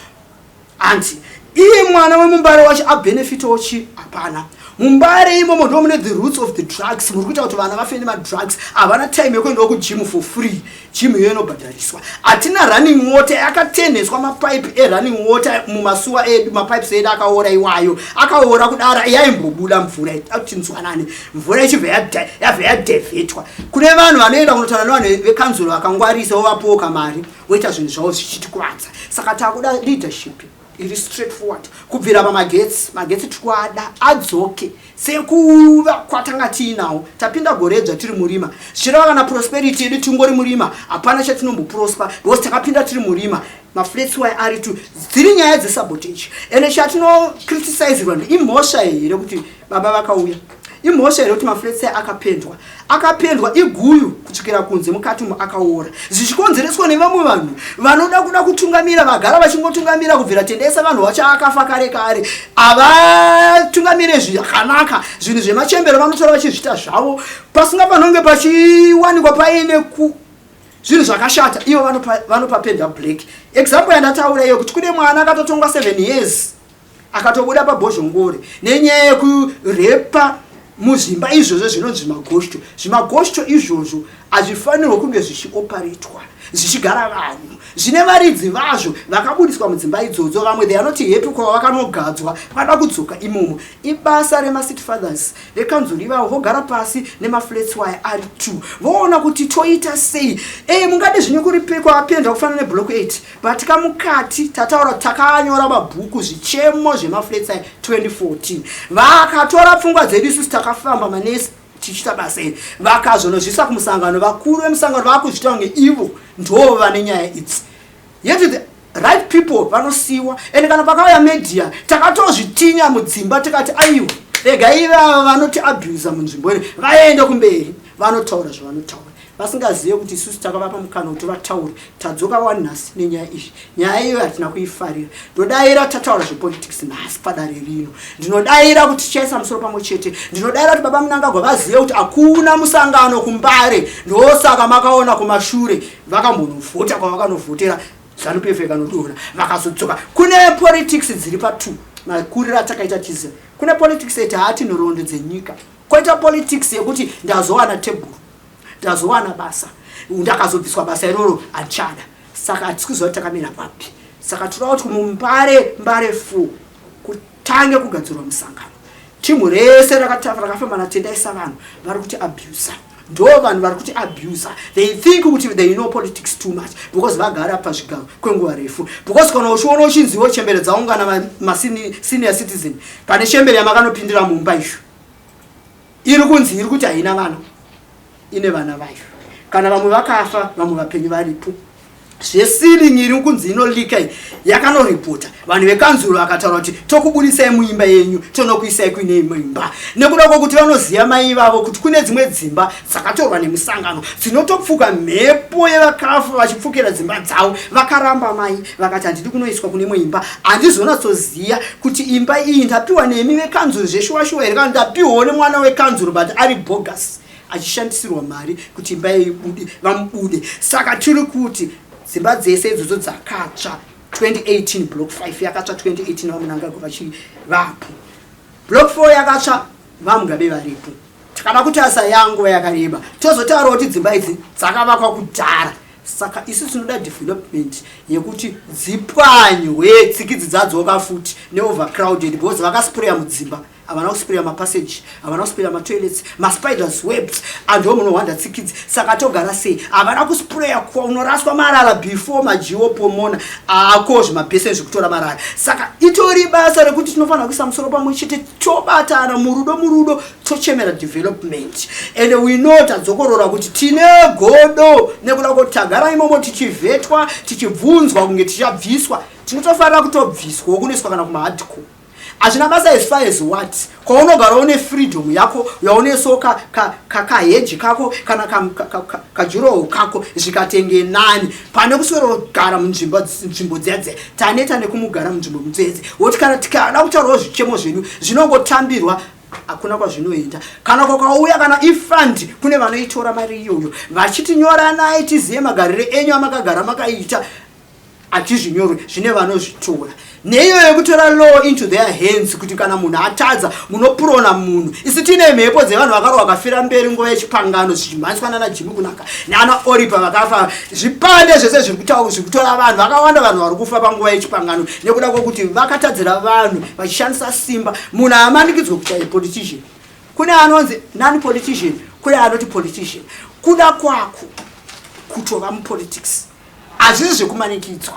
Anti iye mwana wemuMbare wacho abenefitawo chi? Hapana. MuMbare imomo ndo mune the roots of the drugs. Muri kuita kuti vana vafe nemadrugs. Havana time yekuendawo kugym for free, gym iyo inobhadhariswa. Hatina running water, yakatenheswa mapaipi erunning water mumasuwa edu, mapipes edu akaora iwayo, akaora kudara. Yaimbobuda mvura, tinzwanane, mvura ichibva yabva yadhevhetwa kune vanhu vanoenda kunotaura nevanhu vekanzuro vakangwarisa, vovapoka mari, voita zvinhu zvavo zvichitikwadza. Saka takuda leadership iri straight forward. Kubvira pamagetsi, magetsi tikuada adzoke sekuva kwatanga tiinawo. Tapinda goredzva tiri murima, zvichireva kana prosperity yedu tingori murima, hapana chatinomboprosper because takapinda tiri murima. Maflats wy ari tu dziri nyaya dzesabotage. Ende chatinocriticizirwa, imhosva here kuti baba vakauya? Imhosva here kuti maflats akapendwa? Akapendwa iguyu kusvikira kunze, mukati umo akaora, zvichikonzereswa nevamwe vanhu vanoda kuda kutungamira, vagara vachingotungamira kubvira Tendesa. Vanhu vacho akafa kare kare, havatungamire zvakanaka. Zvinhu zvemachembero vanotora vachizviita zvavo pasinga panonge pachiwanikwa paine ku zvinhu zvakashata, ivo vanopapenda black. Example yandataura iyo kuti kune mwana akatotongwa 7 years, akatobuda pabhozhongore nenyaya yekurepa muzvimba izvozvo zvinonzi zvimagosho. Zvimagosho izvozvo hazvifanirwe kunge zvichioparetwa zvichigara vanhu. Zvine varidzi vazvo vakabudiswa mudzimba idzodzo. Vamwe they are not happy kwava vakanogadzwa, vada kudzoka imomo. Ibasa remacity fathers vekanzuro ivavo, vogara pasi nemaflats waya ari two, voona kuti toita sei. Mungade zvine kuripekwa apendwa kufanana neblock 8, but kamukati tataura, takanyora mabhuku zvichemo zvemaflats aya 2014. Vakatora pfungwa dzedu isusu takafamba manesi tichiita basa iri, vakazonozvisa kumusangano. Vakuru vemusangano vakuzviita kunge ivo ndo vane nyaya idzi, yet the right people vanosiyiwa. Ende kana pakauya media, takatozvitinya mudzimba tikati aiwa, rega ivava vanoti abusa munzvimbo ino vaende kumberi, vanotaura zvavanotaura, vasingazive kuti isusu takavapa mukana kuti vataure. Tadzoka wanhasi nenyaya izvi. Nyaya iyo hatina kuifarira. Ndodayira tataura zvepolitics nhasi padare rino. Ndinodayira kuti tichaisa musoro pamwe chete. Ndinodayira kuti baba Munangagwa vazive kuti hakuna musangano kuMbare. Ndosaka makaona kumashure vakambonovhota kwavakanovhotera, ZANU PF ikanodonha, vakazodzoka. Kune politics dziri pa2 makuriro atakaita tiziva. Kune politics eti haati nhoroondo dzenyika, koita politics yekuti ndazowana tebhuru, ndazowana basa, ndakazobviswa basa iroro handichada. Saka hatisi kuziva kuti takamira papi. Saka toda kuti muMbare, Mbare 4, kutange kugadzirwa musangano. Timu rese rakafamba naTendai Savanhu vari kuti abusa, ndo vanhu vari kuti abusa. They think kuti they know politics too much because vagara pazvigaro kwenguva refu. Because kana uchiona uchinziwo chembere dzaungana, masenior citizen, pane chembere yamakanopindira mumba izvo iri kunzi iri kuti haina vana, ine vana vayo. Kana vamwe vakafa, vamwe vapenyu varipo. Zveceiling iri kunzi inoleaka iyi, yakanoripota vanhu vekanzuro, vakataura kuti tokubudisai muimba yenyu, tonokuisai kuine imwe imba, nekuda kwokuti vanoziva mai vavo kuti kune dzimwe dzimba dzakatorwa nemusangano dzinotopfuka mhepo yevakafa vachipfukira dzimba dzavo. Vakaramba mai, vakati handidi kunoiswa kune imwe imba, handizonatsoziva kuti imba iyi ndapiwa nemi vekanzuro zveshuwa shuwa here, kana ndapiwawo nemwana wekanzuro but ari bogus, achishandisirwa mari kuti imba ibude vamubude. Saka tiri kuti dzimba dzese idzodzo dzakatsva 2018, block 5 yakatsva 2018 vaMunangagwa vachivapo, block 4 yakatsva vaMugabe varipo. Takada kutarisa yanguva yakareba, tozotaurawo kuti dzimba idzi dzakavakwa kudhara. Saka isu tinoda development yekuti dzipwanywe, tsikidzi dzadzoka futi neovercrowded, because vakaspreya mudzimba, havana kuspreya mapassage, havana kuspreya matoilets, maspiders webs andiwo munohwanda tsikidzi. Saka togara sei? Havana kuspreya unoraswa marara before majiwo pomona ako zvimabheseni zvekutora marara. Saka itori basa rekuti tinofanira kuisa musoro pamwe chete, tobatana murudo, murudo tochemera development. And we know, tadzokorora kuti tine godo nekuda kuti tagara imomo tichivhetwa, tichibvunzwa kunge tichabviswa. Tinotofanira kutobviswawo kunoiswa kana kumahardcore, hazvina basa. As far as what kwaunogara une freedom yako yauneso kaheji kako kana kadurawall kako, zvikatenge nani pane kuswera munzvimbo dziya dziya. Taneta nekumugara munzvimbo mudzedze woti kana tikada kutaurawo zvichemo zvedu zvinongotambirwa, hakuna kwazvinoenda. Kana kwakauya kana ifund, kune vanoitora mari iyoyo vachiti nyoranai tizive magariro enyu amakagara makaita. Achizvinyorwe zvine vanozvitora neiyo yekutora law into their hands, kuti kana munhu atadza munopurona munhu. Isi tine mhepo dzevanhu vakarwa vakafira mberi nguva yechipangano, zvichimhanyiswa nana Jimi Kunaka nana Oripa vakafa. Zvipande zvese zviri kutora vanhu vakawanda, vanhu vari kufa panguva yechipangano nekuda kwekuti vakatadzira vanhu vachishandisa simba. Munhu haamanikidzwe kuita politician. Kune anonzi non politician, kune anoti politician. Kuda kwako kutova mupolitics hazvisi zvekumanikidzwa,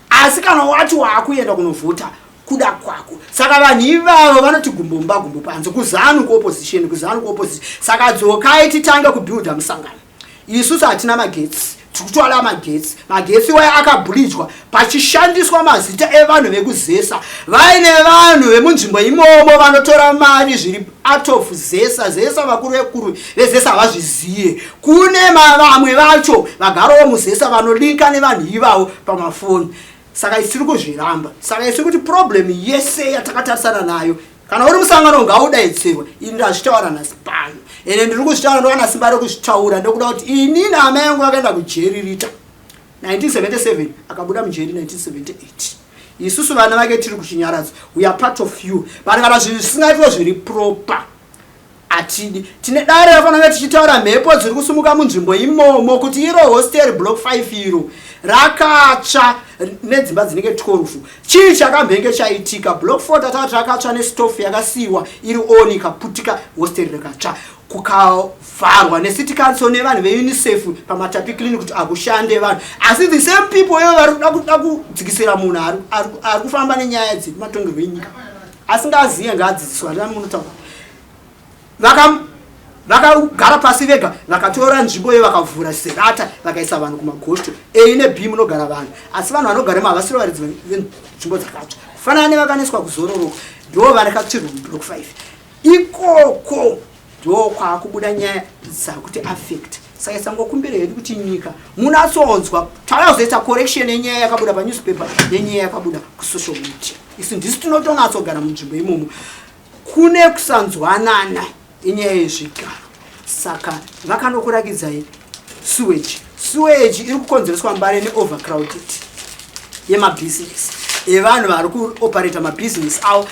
asi kana wati waakuenda kunovhota, kuda kwako. Saka vanhu ivavo vanoti gumbo mumba, gumbo panze, kuZANU kuopposition, kuZANU kuopposition. Saka dzokai titange kubuilda musangano. Isusu hatina magetsi, tiri magetsi. Magetsi waya akabhulijwa pachishandiswa mazita evanhu vekuZESA, vaine vanhu vemunzvimbo imomo vanotora mari zviri out of ZESA. ZESA, vakuru vekuru veZESA havazviziye. Kune vamwe vacho vagarawo muZESA vanolinka nevanhu ivavo pamafoni. Saka isi tiri kuzviramba. Saka isi kuti problem yese yatakatarisana nayo, kana uri musangano ngaudaidzirwe. Ini ndazvitaura nhasi pano, ende ndiri kuzvitaura, ndovana simba rekuzvitaura nekuda kuti inini hama yangu vakaenda kujeri rita 1977, akabuda mujeri 1978. Isusu vana vake tiri kuchinyaradzo, we are part of you. But kana zvinhu zvisingaitwa zviri proper, hatidi. Tine dare rafanira kunge tichitaura mhepo dziri kusumuka munzvimbo imomo, kuti iro hostel block 5 iro rakatsva nedzimba dzinenge 12, chii chakambenge chaitika? Block 4 tatati rakatsva nestofu yakasiyiwa iri on, ikaputika, hostel rikatsva, kukavharwa necity council nevanhu veUNICEF paMatapi Clinic kuti akushande vanhu. Asi the same people ivo vari kuda kudzikisira munhu ari kufamba nenyaya dzematongerwo enyika asingaziye. Ngaadzidziswa munotaura. Vakagara pasi vega, vakatora nzvimbo iyo, vakavhura serata, vakaisa vanhu kumagosto A neB munogara vanhu. Asi vanhu vanogaremo havasiro varidzi venzvimbo dzakatsva. Kufanana nevakaneswa kuzororoko, ndo vakatsvirwa mublock 5 ikoko, ndo kwaakubuda nyaya dzakuti affect. Saka isangokumbira hedu kuti nyika munatsonzwa tauya correction yenyaya yakabuda panewspaper nenyaya yakabuda kusocial media. Isu ndisu tinotonatsogara munzvimbo imomo. Kune kusanzwanana, inyaya yezvigaro. Saka vakanokurakidzai sewage. Sewage iri kukonzereswa Mbare neovercrowded yemabhizinesi evanhu vari kuoperata mabhizinesi avo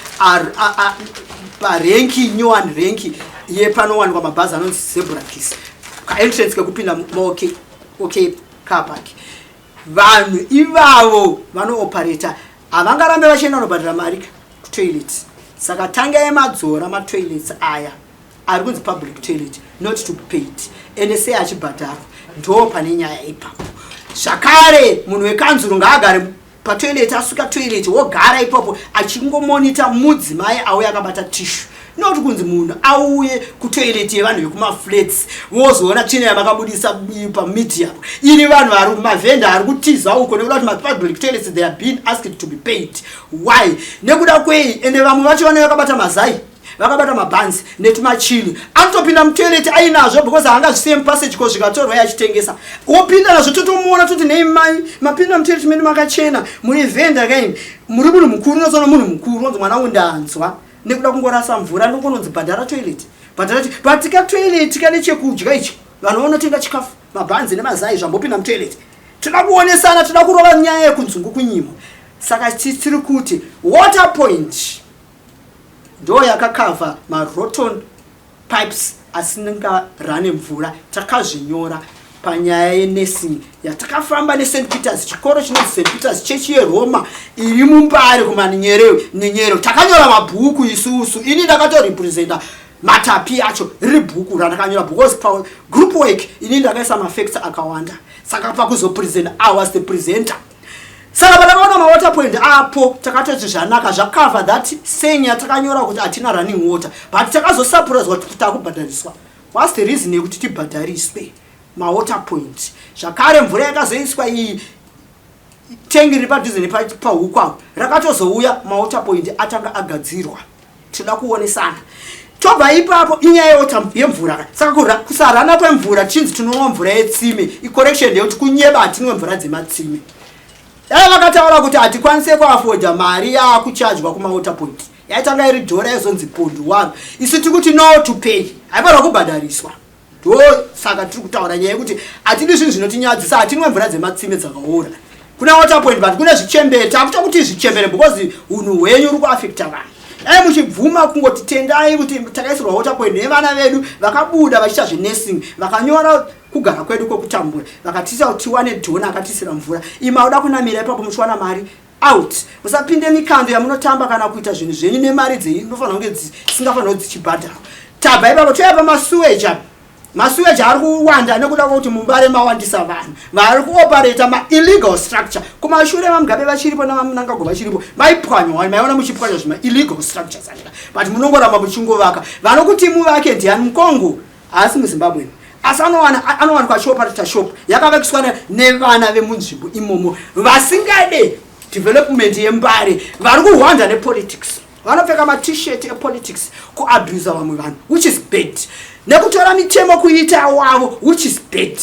parank, new one rank yepanowanikwa mabhazi anonzi Zebra Kiss, kaentrance kekupinda muOK OK car park. Vanhu ivavo vanooperata havangarambe vachienda kunobhadhara mari kutoilet. Saka tangai madzora matoilets aya ari kunzi public toilet not to be paid, ende sei achibhadharwa? Ndo pane nyaya ipapo. Zvakare munhu wekanzuro ngaagare patoilet, asuka toilet wogara ipapo achingomonita mudzimai auye akabata tissue, not kunzi munhu auye kutoilet yevanhu vekumaflats, wozoona tsvina yamakabudisa pamedia iri. Vanhu vari mavhenda ari kutiza uko nekuda kuti mapublic toilets, they are being asked to be paid. Why? Nekuda kwei? Ende vamwe vacho vanenge vakabata mazai, vakabata mabhanzi netumachili, anotopinda mutoilet ainazvo because haangazvisiye mupassage ko zvikatorwa achitengesa, wopinda nazvo, totomuona toti, "Nei mai mapinda mutoilet menu makachena? Muri vhenda kaini, muri munhu mukuru." Unozoona munhu mukuru onzi, "Mwana wangu, ndanzwa nekuda kungorasa mvura, ndongononzi bhadhara toilet, bhadhara." But katoilet kane chekudya ichi, vanhu vanotenga chikafu, mabhanzi nemazai zvambopinda mutoilet. Toda kuonesana, toda kurova nyaya yekunzungu kunyimo. Saka tiri kuti water point ndo yakakavha marotten pipes. Asingarane mvura. Takazvinyora panyaya yenursing yatakafamba neSt Peters, chikoro chinonzi St Peters, chechi yeRoma iri muMbare kuManenyero. Takanyora mabhuku isusu. Ini ndakatorepresenta Matapi acho, riri bhuku randakanyora because pagroup work ini ndakaisa mafacts akawanda. Saka pakuzopresenta, I was the presenter. Saka patakaona mawater point apo, takatoti zvanaka, zvacover that saying yatakanyora kuti hatina running water. But takazosurpriswa kuti takubhadhariswa. What's the reason yekuti tibhadhariswe mawater point? Zvakare mvura yakazoiswa iyi, tengi riri padhuze nepahuku apo, rakatozouya mawater point atanga agadzirwa. Tinoda kuonesana. Tobva ipapo, inyaya yemvura. Saka kusarana kwemvura, tichinzi tinonwa mvura yetsime, icorrection ndeyekuti kunyeba. Hatinwe mvura dzematsime. Dai vakataura kuti hatikwanise kuafforda mari yaakuchajwa kumawater point, yaitanga iri dhora, yazonzi 0.1. Isu tiri kuti no to pay, haifanira kubhadhariswa. Ndo saka tiri kutaura nyaya yekuti hatidi zvinhu zvinotinyadzisa. Hatinwe mvura dzematsime dzakaora. Kuna water point, but kune zvichembere. Takuta kuti zvichembere because unhu hwenyu uri kuafecta vanhu. Dai muchibvuma kungoti tendai kuti takaisirwa water point nevana vedu vakabuda vachiita zvenursing, vakanyora kugara kwedu kwekutambura, vakatiisa kuti tiwane donor akatisira mvura. Ima uda kunamira ipapo muchiwana mari out. Musapinde mikando yamunotamba kana kuita zvinhu zvenyu nemari dzinofanira kunge dzisingafanira kuti dzichibhadharwa. Tabva ipapo, toya pamasewage. Masewage ari kuwanda nekuda kwekuti muMbare mawandisa vanhu vari kuoperata maillegal structure. Kumashure, vaMugabe vachiripo navaMnangagwa vachiripo, maipwanywa, maiona muchipwanya zvimaillegal structures andika, but munongoramba muchingovaka. Vanokuti muvake ndiani? Mukongo, haasi muZimbabwe, asi anowanikwa achioperata shop yakavakiswa nevana vemunzvimbo imomo vasingade development yeMbare, vari kuhwanda nepolitics, vanopfeka maT-shirt epolitics kuabusa vamwe vanhu, which is bad, nekutora mitemo kuita wavo, which is bad.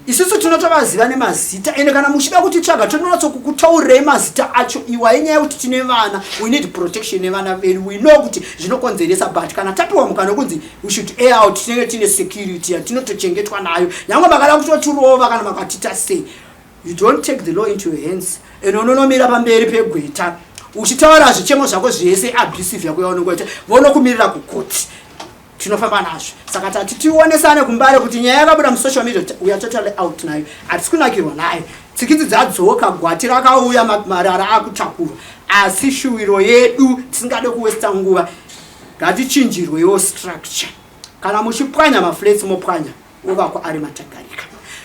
Isusu tinotovaziva nemazita, ende kana muchida kutitsvaga, tononyatsokukutaurirei mazita acho. Iwa inyaya yekuti tine vana, we need protection nevana vedu. We know kuti zvinokonzeresa, but kana tapiwa mukana wekunzi we should air out, tinenge tine security yatinotochengetwa nayo. Nyange makada kutotirova kana makatita sei, you don't take the law into your hands. Ende unonomira pamberi pegweta uchitaura zvichemo zvako zvese, abusive yako yaunongoita, vonokumirira kukoti. Tinofamba nazvo. Saka tati tionesane kuMbare kuti nyaya yakabuda musocial media, we are totally out nayo, hatisi kunakirwa nayo. Tsikidzi dzadzoka, gwati rakauya, marara akutakurwa, asi shuwiro yedu, tisingade kuwaster nguva, ngatichinjirwewo structure. Kana muchipwanya maflats, mopwanya ovakwa ari matagarika.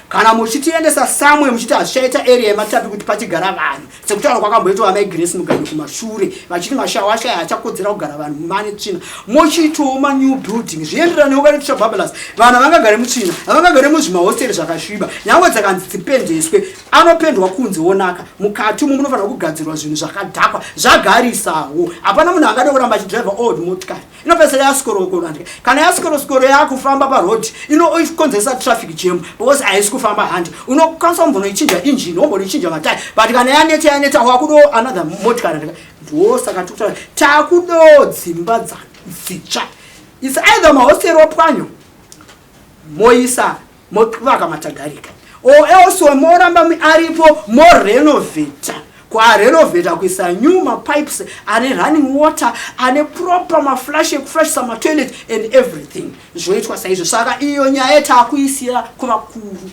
Kana muchitiendesa samwe, muchiti hazvichaita area yeMatapi kuti pachigara vanhu, sekutaura kwakamboitwa vamaiGrace Mugabe kumashure vachiti mashawasha hachakodzera kugara vanhu mane tsvina, mochiitawo manew building zvienderana neukanotisha bablas. Vanhu havangagare mutsvina, havangagare muzvimahosteri zvakasviba. Nyange dzakanzi dzipendeswe, anopendwa kunze wonaka, mukati umu munofanira kugadzirwa zvinhu zvakadhakwa zvagarisawo. Hapana munhu angade kuramba achidhiraivha old motikari inopedzisira yasikorokoro. Kana yasikorokoro yakufamba paroad, inokonzeresa traffic jam because haisi kufamba handi. Unokwanisa kumbonoichinja engine, wombonoichinja matai, but kana yaneta, yaneta, wakudo another motikari. Ndo saka tikutaura takudo dzimba dzitsva. It's either mahosteri opwanywa, moisa, movaka matagarika, or else moramba aripo, morenovheta, kwarenovheta, kuisa new mapipes ane running water, ane proper maflush ekuflushisa matoilet and everything. Zvoitwa saizvo. Saka iyo nyaya taakuisira kuvakuru.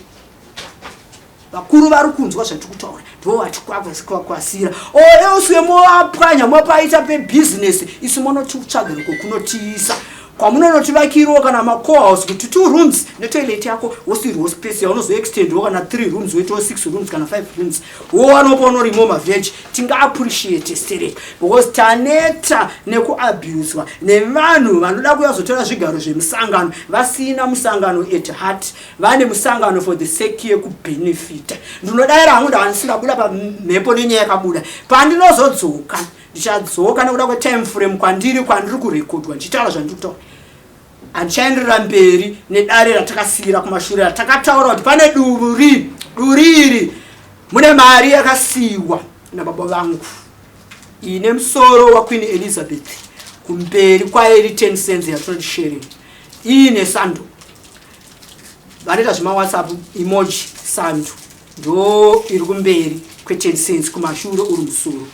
Vakuru vari kunzwa zvatiri kutaura, ndo vatikwasira. Or else movapwanya, mopaita pebhizinesi, isu monotitsvagiriko kunotiisa kwamunonotivakiriwo kana macohouse kuti two rooms netoilet yako, wosirwo space yaunozoextendiwo kana three rooms, woitawo six rooms kana five rooms, wowanopo unorimo maveg. Tingaappreciate sterek because taneta nekuabuswa nevanhu vanoda kuyazotora zvigaro zvemusangano vasina musangano at heart, vane musangano for the sake yekubhenefita. Ndinodayira hangu, ndandisingabuda pamhepo nenyaya yakabuda. Pandinozodzoka, ndichadzoka nekuda kwetime frame kwandiri kurekodwa ndichitaura zvandiri kutaura. Handichaenderera mberi nedare ratakasiyira kumashure, ratakataura kuti pane duri. Duri iri mune mari yakasiyiwa nababa vangu ine musoro waQueen Elizabeth kumberi kwairi, 10 cents yatinoti sharing, iine sando. Vanoita zvemawhatsapp emoji, sando ndo iri kumberi kwe10 cents, kumashure uri musoro,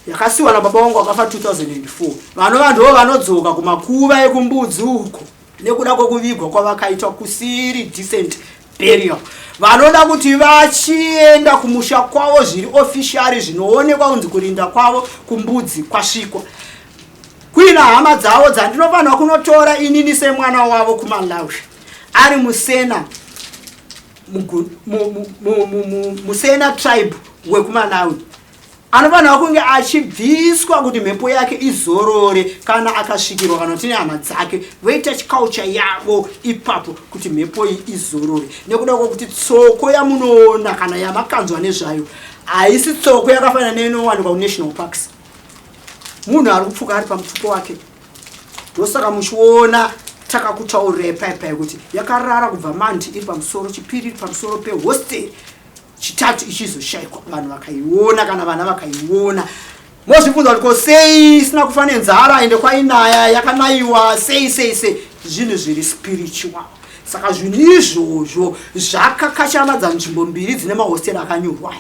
yakasiyiwa nababa vangu vakafa 2004. Vanova ndo vanodzoka kumakuva ekumbudzi uko. Nekuda kwekuvigwa kwavakaitwa kusiri decent burial, vanoda kuti vachienda kumusha kwavo zviri officially, zvinoonekwa kunzi kurinda kwavo kumbudzi kwasvikwa. Kuina hama dzavo dzandinofanira kunotora inini semwana wavo kuMalawi, ari Musena, Musena tribe wekuMalawi, anofanira kunge achibviswa kuti mhepo yake izorore kana akasvikirwa, kana tine hama dzake voita chiculture yavo ipapo kuti mhepo iyi izorore. Nekuda kwokuti tsoko yamunoona kana yamakanzwa nezvayo haisi tsoko yakafanana neinowanikwa kunational parks. Munhu ari kupfuka ari pamutupo wake. Ndosaka muchiona takakutaurirai paipai kuti yakarara kubva Mandi iri pamusoro, Chipiri iri pamusoro pehostel, Chitatu ichizoshayikwa. Vanhu vakaiona kana vana vakaiona, mozvibvunza kuti ko sei isina kufa nenzara, ende kwainaya yakanayiwa sei sei sei? Zvinhu zviri spiritual. Saka zvinhu izvozvo zvakakashamadza nzvimbo mbiri dzine mahosteri akanyorwa.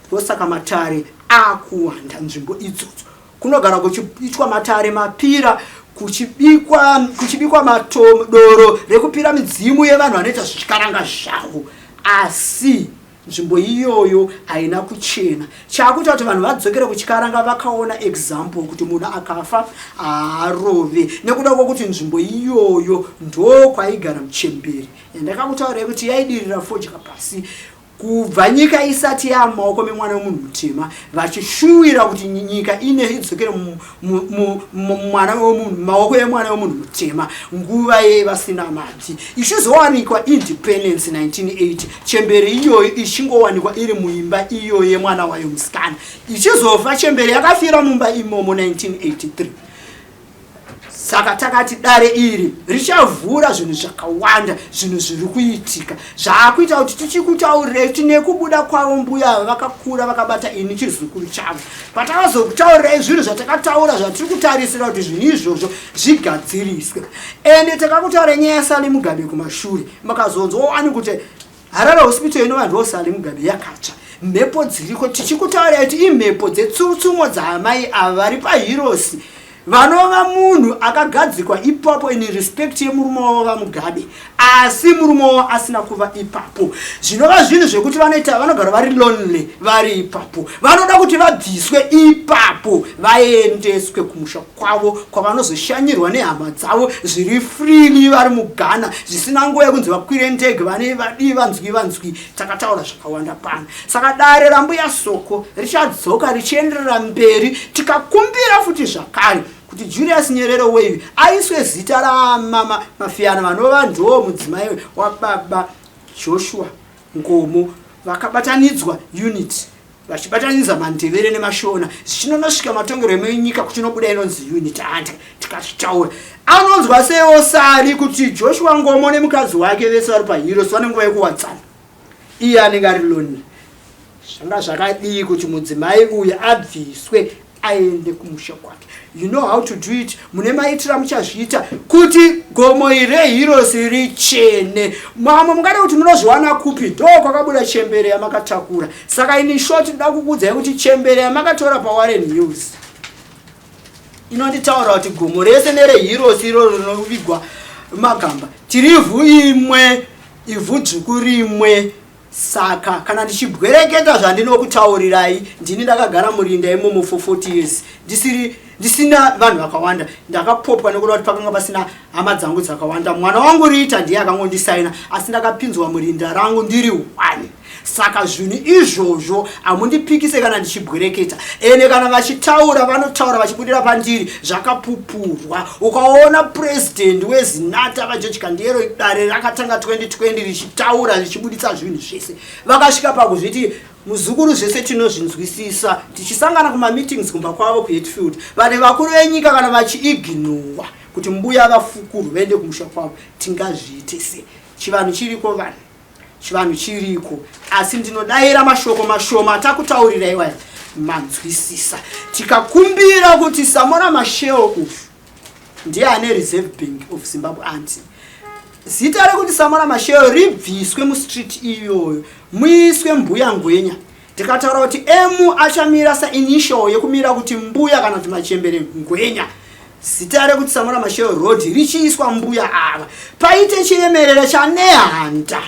Ndosaka matare akuwanda nzvimbo idzodzo, kunogara kuchiitwa matare mapira, kuchibikwa matodoro rekupira midzimu yevanhu vanoita zvichikaranga zvavo, asi nzvimbo iyoyo haina kuchena. Chakuita kuti vanhu vadzokere kuchikaranga, vakaona example kuti munhu akafa haarove, nekuda kwokuti nzvimbo iyoyo ndo kwaigara muchemberi yandakakutaurirai kuti yaidirira fodya pasi kubva nyika isati yamumaoko memwana wemunhu mutema, vachishuwira kuti nyika ine idzokere mwana wemunhu, maoko emwana wemunhu mutema, nguva yei vasina mabvi. Ichizowanikwa independence 1980, chembere iyoyo ichingowanikwa iri muimba iyoyo yemwana wayo musikana. Ichizofa chembere yakafira mumba imomo 1983. Saka takati dare iri richavhura zvinhu zvakawanda, zvinhu zviri kuitika zvaakuita kuti tichikutaurirai kuti nekubuda kwavo mbuya vakakura vakabata ini chizukuru chavo. Patakazokutaurirai zvinhu zvatakataura zvatiri kutarisira kuti zvinhu izvozvo zvigadziriswe, ende takakutaura nyaya yaSally Mugabe kumashure, makazonzwa wani kuti Harare Hospital inova ndo Sally Mugabe yakatsva, mhepo dziriko. Tichikutaurirai kuti imhepo dzetsutsumo dzaamai ava vari paHeroes, vanova munhu akagadzikwa ipapo in respect yemurume wavo vaMugabe, asi murume wavo asina kuva ipapo, zvinova zvinhu zvekuti vanoita vanogara vari lonely vari ipapo. Vanoda kuti vabviswe ipapo vaendeswe kumusha kwavo kwavanozoshanyirwa nehama dzavo zviri freely vari muGhana, zvisina nguva yekunzi vakwire ndege, vane vadii, vanzwi vanzwi. Takataura zvakawanda pano. Saka dare raMbuya Soko richadzoka richienderera mberi, tikakumbira futi zvakare kuti Julius Nyerere Way aiswe zita ramama Mafiyana, vanova ndo mudzimai wababa Joshua Nkomo, vakabatanidzwa unit vachibatanidza maNdevere nemaShona, zvichinonosvika matongero emunyika kuchinobuda inonzi unit. Anda tikazvitaura, anonzwa seiwo sari kuti Joshua Ngomo nemukadzi wake vese vari paHeroes, vane nguva yekuwadzana, iye anenge ari lonely. Zvanga zvakadii kuti mudzimai uyu abviswe aende kumusha kwake? You know how to do it, mune maitira muchazviita kuti gomo iri reHeroes richene. Mamwe mungada kuti munozviwana kupi? Ndo kwakabuda chembere yamakatakura. Saka in short, ndoda kukuudzai kuti chembere yamakatora paWarren Hills inonditaura kuti gomo rese nereHeroes iroro rinovigwa magamba tirivhu imwe, ivhu dzvuku rimwe. Saka kana ndichibwereketa zvandinokutaurirai, ndini ndakagara murinda imomo for 40 years ndisiri ndisina vanhu vakawanda. Ndakapopwa nekuda kuti pakanga pasina hama dzangu dzakawanda. Mwana wangu Rita ndiye akangondisaina, asi ndakapinzwa murinda rangu ndiri one. Saka zvinhu izvozvo hamundipikise kana ndichibwereketa. Ende kana vachitaura, vanotaura vachibudira pandiri zvakapupurwa. Ukaona purezidendi weZinatha, vaGeorge Kandiyero, dare rakatanga 2020 richitaura, richibuditsa zvinhu zvese, vakasvika pakuzviti, "Muzukuru, zvese tinozvinzwisisa." Tichisangana kumameetings kumba kwavo kuHatfield, vane vakuru venyika, kana vachiignowa kuti mbuya vafukuru vaende kumusha kwavo, tingazviite se chivanhu chiriko? Vanhu, chivanhu chiriko, asi ndinodayira mashoko mashoma atakutaurira iwaya manzwisisa. Tikakumbira kuti Samora Machel uyu ndiye ane Reserve Bank of Zimbabwe, anti zita rekuti Samora Machel ribviswe mustreet iyoyo, muiswe Mbuya Ngwenya. Tikataura kuti M achamira sainitial yekumira kuti mbuya kana kuti machembere Ngwenya. Zita rekuti Samora Machel Road richiiswa mbuya ava. Paite chiremerera chaNehanda.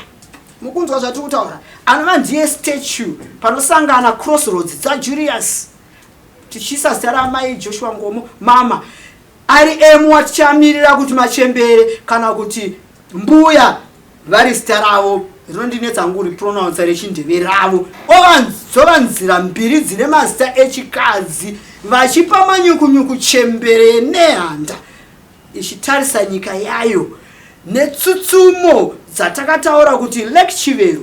Mukunzwa zvatiri kutaura? Anova ndiye statue panosangana crossroads dzaJulius. Tichiisa zita raMai Joshua Nkomo, mama ari emu watichamirira kuti machembere kana kuti mbuya vari zita ravo rinondinetsa hangu kuripronounsa rechindeve ravo dzova nzira mbiri dzine mazita echikadzi vachipa manyukunyuku chembere yenehanda ichitarisa nyika yayo netsutsumo dzatakataura kuti Lake Chivero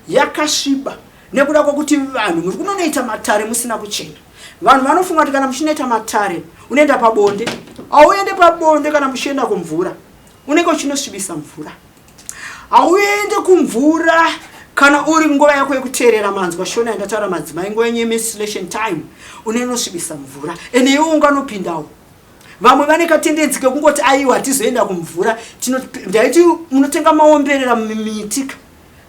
yakasviba nekuda kwekuti vanhu muri kunonoita matare musina kuchena. Vanhu vanofunga kuti kana muchinoita matare unoenda pabonde. Hauende pabonde kana muchienda kumvura, unenge uchinosvibisa mvura. Hauende kumvura kana uri nguva yako yekuteerera manzwa shona yandataura madzimai, nguva yenyu yemenstruation time, unonosvibisa mvura ende iwe unganopindawo. Vamwe vane katendenzi kekungoti aiwa hatizoenda kumvura. Ndaiti munotenga maomberera mumiti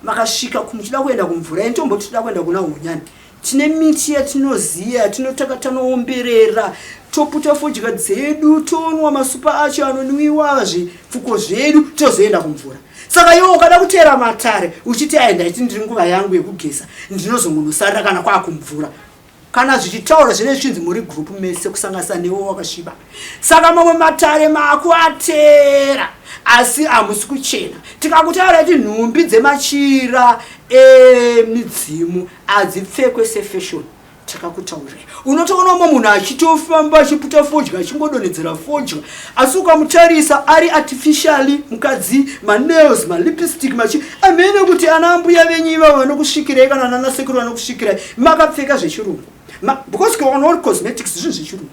makasvika muchida kuenda kumvura, ini tomboti tinoda kuenda kuna Hunyani, tine miti yatinoziva yatinotanga tanoomberera, toputa fodya dzedu, tonwa masupa acho anonwiwa, zvipfuko zvedu, tozoenda kumvura. Saka iwe ukada kuteera matare uchiti ai ndaiti ndiri nguva yangu yekugeza, ndinozongonosarira kana kwakumvura. Kana zvichitaura zvinenge zvichinzi muri group mese kusanganisa newe wakasviba. Saka mamwe matare makuatera asi hamusi kuchena. Tikakutaura kuti nhumbi dzemachira emidzimu hadzipfekwe sefashion, takakutaurirai. Unotoona umwe munhu achitofamba achiputa fodya achingodonhedzera fodya, asi ukamutarisa ari artificially mukadzi, manails, malipstick, machi amene kuti ana ambuya venyu ivavo vanokusvikirai kana nana sekuru vanokusvikirai makapfeka zvechirungu. Because ukaona uri cosmetics zvinhu zvechirungu,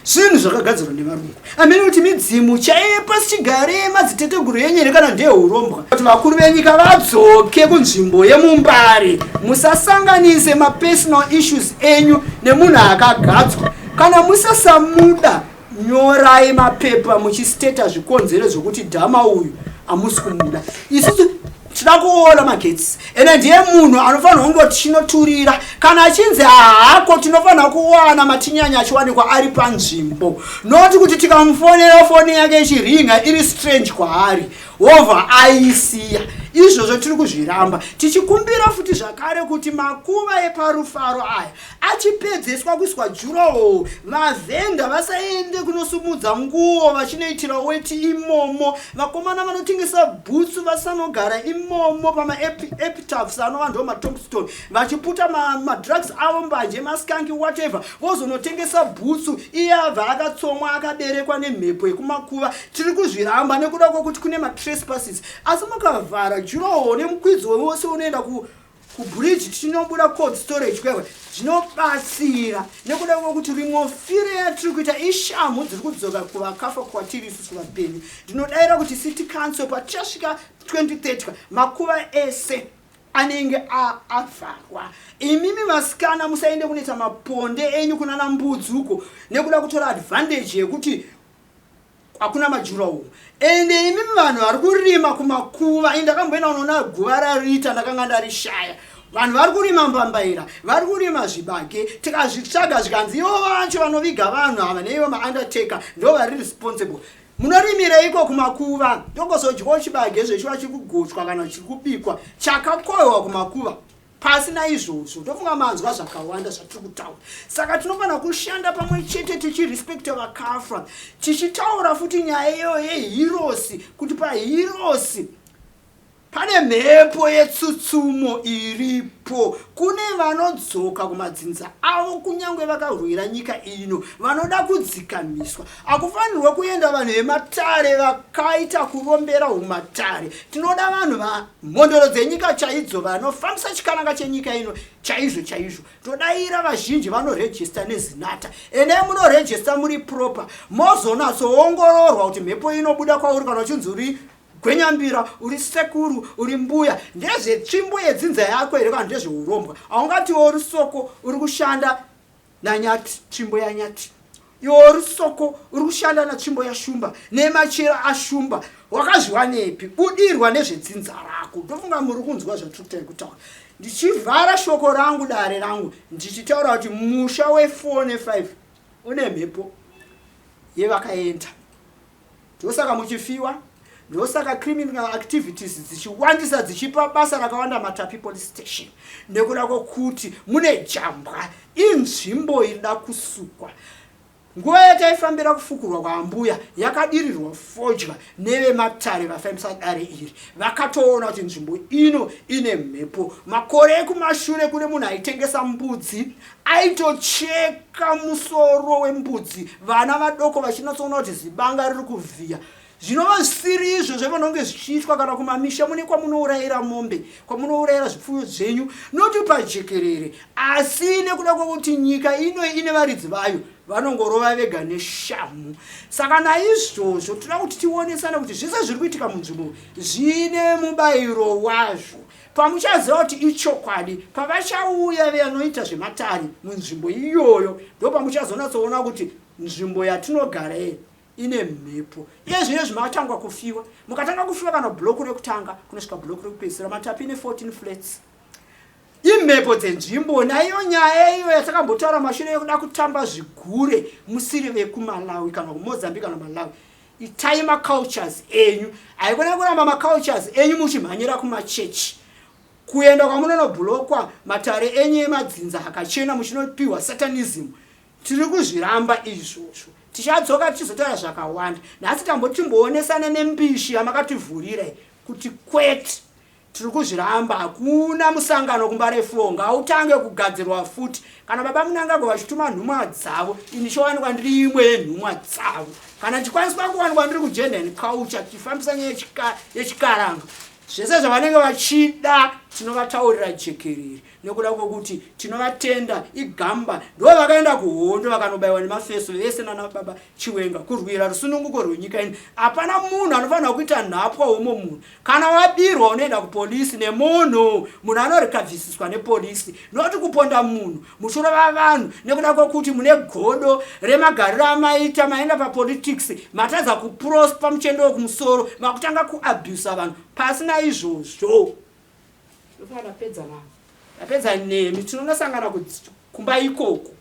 zvinhu zvakagadzirwa nevarungu. Amene kuti midzimu chaiye pasichigare madziteteguru enyu here kana ndeyeurombwa. Kuti vakuru venyika vadzoke kunzvimbo yemuMbare, musasanganise mapersonal issues enyu nemunhu akagadzwa. Kana musasamuda, nyorai mapepa muchisteta zvikonzero zvekuti dhama uyu hamusi kumuda. Isusu tinoda kuona magetsi, ende ndiye munhu anofanirwa kunge tichinoturira. Kana achinzi haako, tinofanira kuwana Matinyanya achiwanikwa ari panzvimbo, noti kuti tikamufonera foni yake ichiringa iri strange kwaari wobva aisiya. Izvozvo tiri kuzviramba, tichikumbira futi zvakare kuti makuva eparufaro aya achipedzeswa kuiswa jurawo, vavhenda vasaende kunosumudza nguo vachinoitira weti imomo, vakomana vanotengesa bhutsu vasanogara imomo pamaepitaphs anova ndo matombstone vachiputa madrugs avo, mbanje, maskanki, whatever, vozonotengesa bhutsu iye abva akatsomwa akaberekwa nemhepo yekumakuva. Tiri kuzviramba nekuda kwokuti kune matrespasses, asi mukavhara jurawo nemukwidzo wose unoenda ku kubridge tichinobuda cold storage kwekwe zvinobatsira nekuda kwekuti rimwe fire yatiri kuita ishamhu dziri kudzoka kuvakafa kwatiri isusu vapenyu. Ndinodaira kuti city council patichasvika 2030 makuva ese anenge avharwa. Imimi vasikana musaende kunoita maponde enyu kunana mbudzi uko nekuda kutora advantage yekuti hakuna majura uko. Ende imimi vanhu vari kurima kumakuva, ini ndakamboenda kunoona guva raRita, ndakanga ndarishaya. Vanhu vari kurima mbambaira, vari kurima zvibage, tikazvitsvaga zvikanzi ivo vacho vanoviga vanhu ava neivo maundertaker ndo vari responsible. Munorimireiko kumakuva? Ndongozodyawo chibage zvechiva chiri kugochwa kana chiri kubikwa chakakohwewa kumakuva. Pasina izvozvo, ndofunga manzwa zvakawanda zvatiri kutaura. Saka tinofanira kushanda pamwe chete tichirespekta vakafa, tichitaura futi nyaya iyoyo yehirosi, kuti pahirosi pane mhepo yetsutsumo iripo. Kune vanodzoka kumadzinza avo kunyange vakarwira nyika ino, vanoda kudzikamiswa. Hakufanirwe kuenda vanhu vematare vakaita kurombera humatare. Tinoda vanhu vamhondoro dzenyika chaidzo, vanofambisa chikaranga chenyika ino chaizvo chaizvo. Todaira vazhinji vanorejista neZinata. Endai munorejista muri proper, mozonatsoongororwa kuti mhepo inobuda kwauri kana uchinzi uri gwenyambira, uri sekuru, uri mbuya, ndezvetsvimbo yedzinza yako here kana ndezveurombwa. Haungatiwo uri soko uri kushanda nanyati, tsvimbo yanyati, iwe uri soko uri kushanda natsvimbo yashumba nemachira ashumba, wakazviwanepi? Budirwa nezvedzinza rako. Ndofunga muri kunzwa zvatiri kutaura. Ndichivhara shoko rangu, dare rangu, ndichitaura kuti musha we4 ne5 une mhepo. yevakaenda. Ndosaka muchifiwa, ndosaka criminal activities dzichiwandisa, dzichipa basa rakawanda Matapi Police Station, nekuda kwokuti mune jambwa. Inzvimbo irida kusukwa. Nguva yataifambira kufukurwa kwaambuya yakadirirwa fodya nevematare vafambisa dare iri, vakatoona kuti nzvimbo ino ine mhepo. Makore ekumashure kune munhu aitengesa mbudzi, aitocheka musoro wembudzi, vana vadoko vachinatsoona kuti zibanga riri kuvhiya, zvinova zvisiri izvo zvavanonge zvichiitwa. Kana kumamisha mune kwamunourayira mombe, kwamunourayira zvipfuyo zvenyu, noti pajekerere. Asi nekuda kwekuti nyika ino ine varidzi vayo, vanongorova vega neshamhu. Saka naizvozvo toda kuti tionesane kuti zvese zviri kuitika munzvimbo zvine mubayiro wazvo. Pamuchaziva kuti ichokwadi, pavachauya vanoita zvematare munzvimbo iyoyo, ndo pamuchazonatsoona kuti nzvimbo yatinogara iyi ine mhepo. Iye zvino izvi makatangwa kufiwa, mukatanga kufiwa kana block rekutanga kunosvika block rekupedzisira, Matapi ine 14 flats, imhepo dzenzvimbo. Naiyo nyaya iyo yatakambotaura mashure yekuda kutamba zvigure musiri vekuMalawi kana kuMozambique kana Malawi, itai macultures enyu. Haikona kuramba macultures enyu muchimhanyira kumachechi, kuenda kwamunonobhulokwa matare enyu emadzinza akachena, muchinopiwa satanism. Tiri kuzviramba izvozvo. Tichadzoka tichizotaura zvakawanda. Nhasi tambotimboonesana nembishi yamakativhurira kuti kwete, tiri kuzviramba. Hakuna musangano kuMbare 4, ngautange kugadzirwa futi. Kana baba Munangagwa vachituma nhumwa dzavo, ini chowanikwa ndiri imwe yenhumwa dzavo. Kana ndichikwaniswa kuwanikwa ndiri kugender and culture, tichifambisa nyaya yechikaranga, zvese zvavanenge vachida tinovataurira jekerere, nekuda kwokuti tinovatenda. Igamba ndo vakaenda kuhondo, vakanobayiwa nemafeso vese nana baba Chiwenga kurwira rusununguko rwenyika ino. Hapana munhu anofanira kuita nhapwa umo. Munhu kana wabirwa, unoenda kupolisi nemunhu, munhu anorikabvisiswa nepolisi, noti kuponda munhu muchirova vanhu nekuda kwokuti mune godo remagariro amaita. Maenda papolitics, matadza kuprosper muchendo wekumusoro, makutanga kuabusa vanhu pasina izvozvo. Ndofanira ndapedza navo, ndapedza nemi. Tinonosangana kumba ikoko.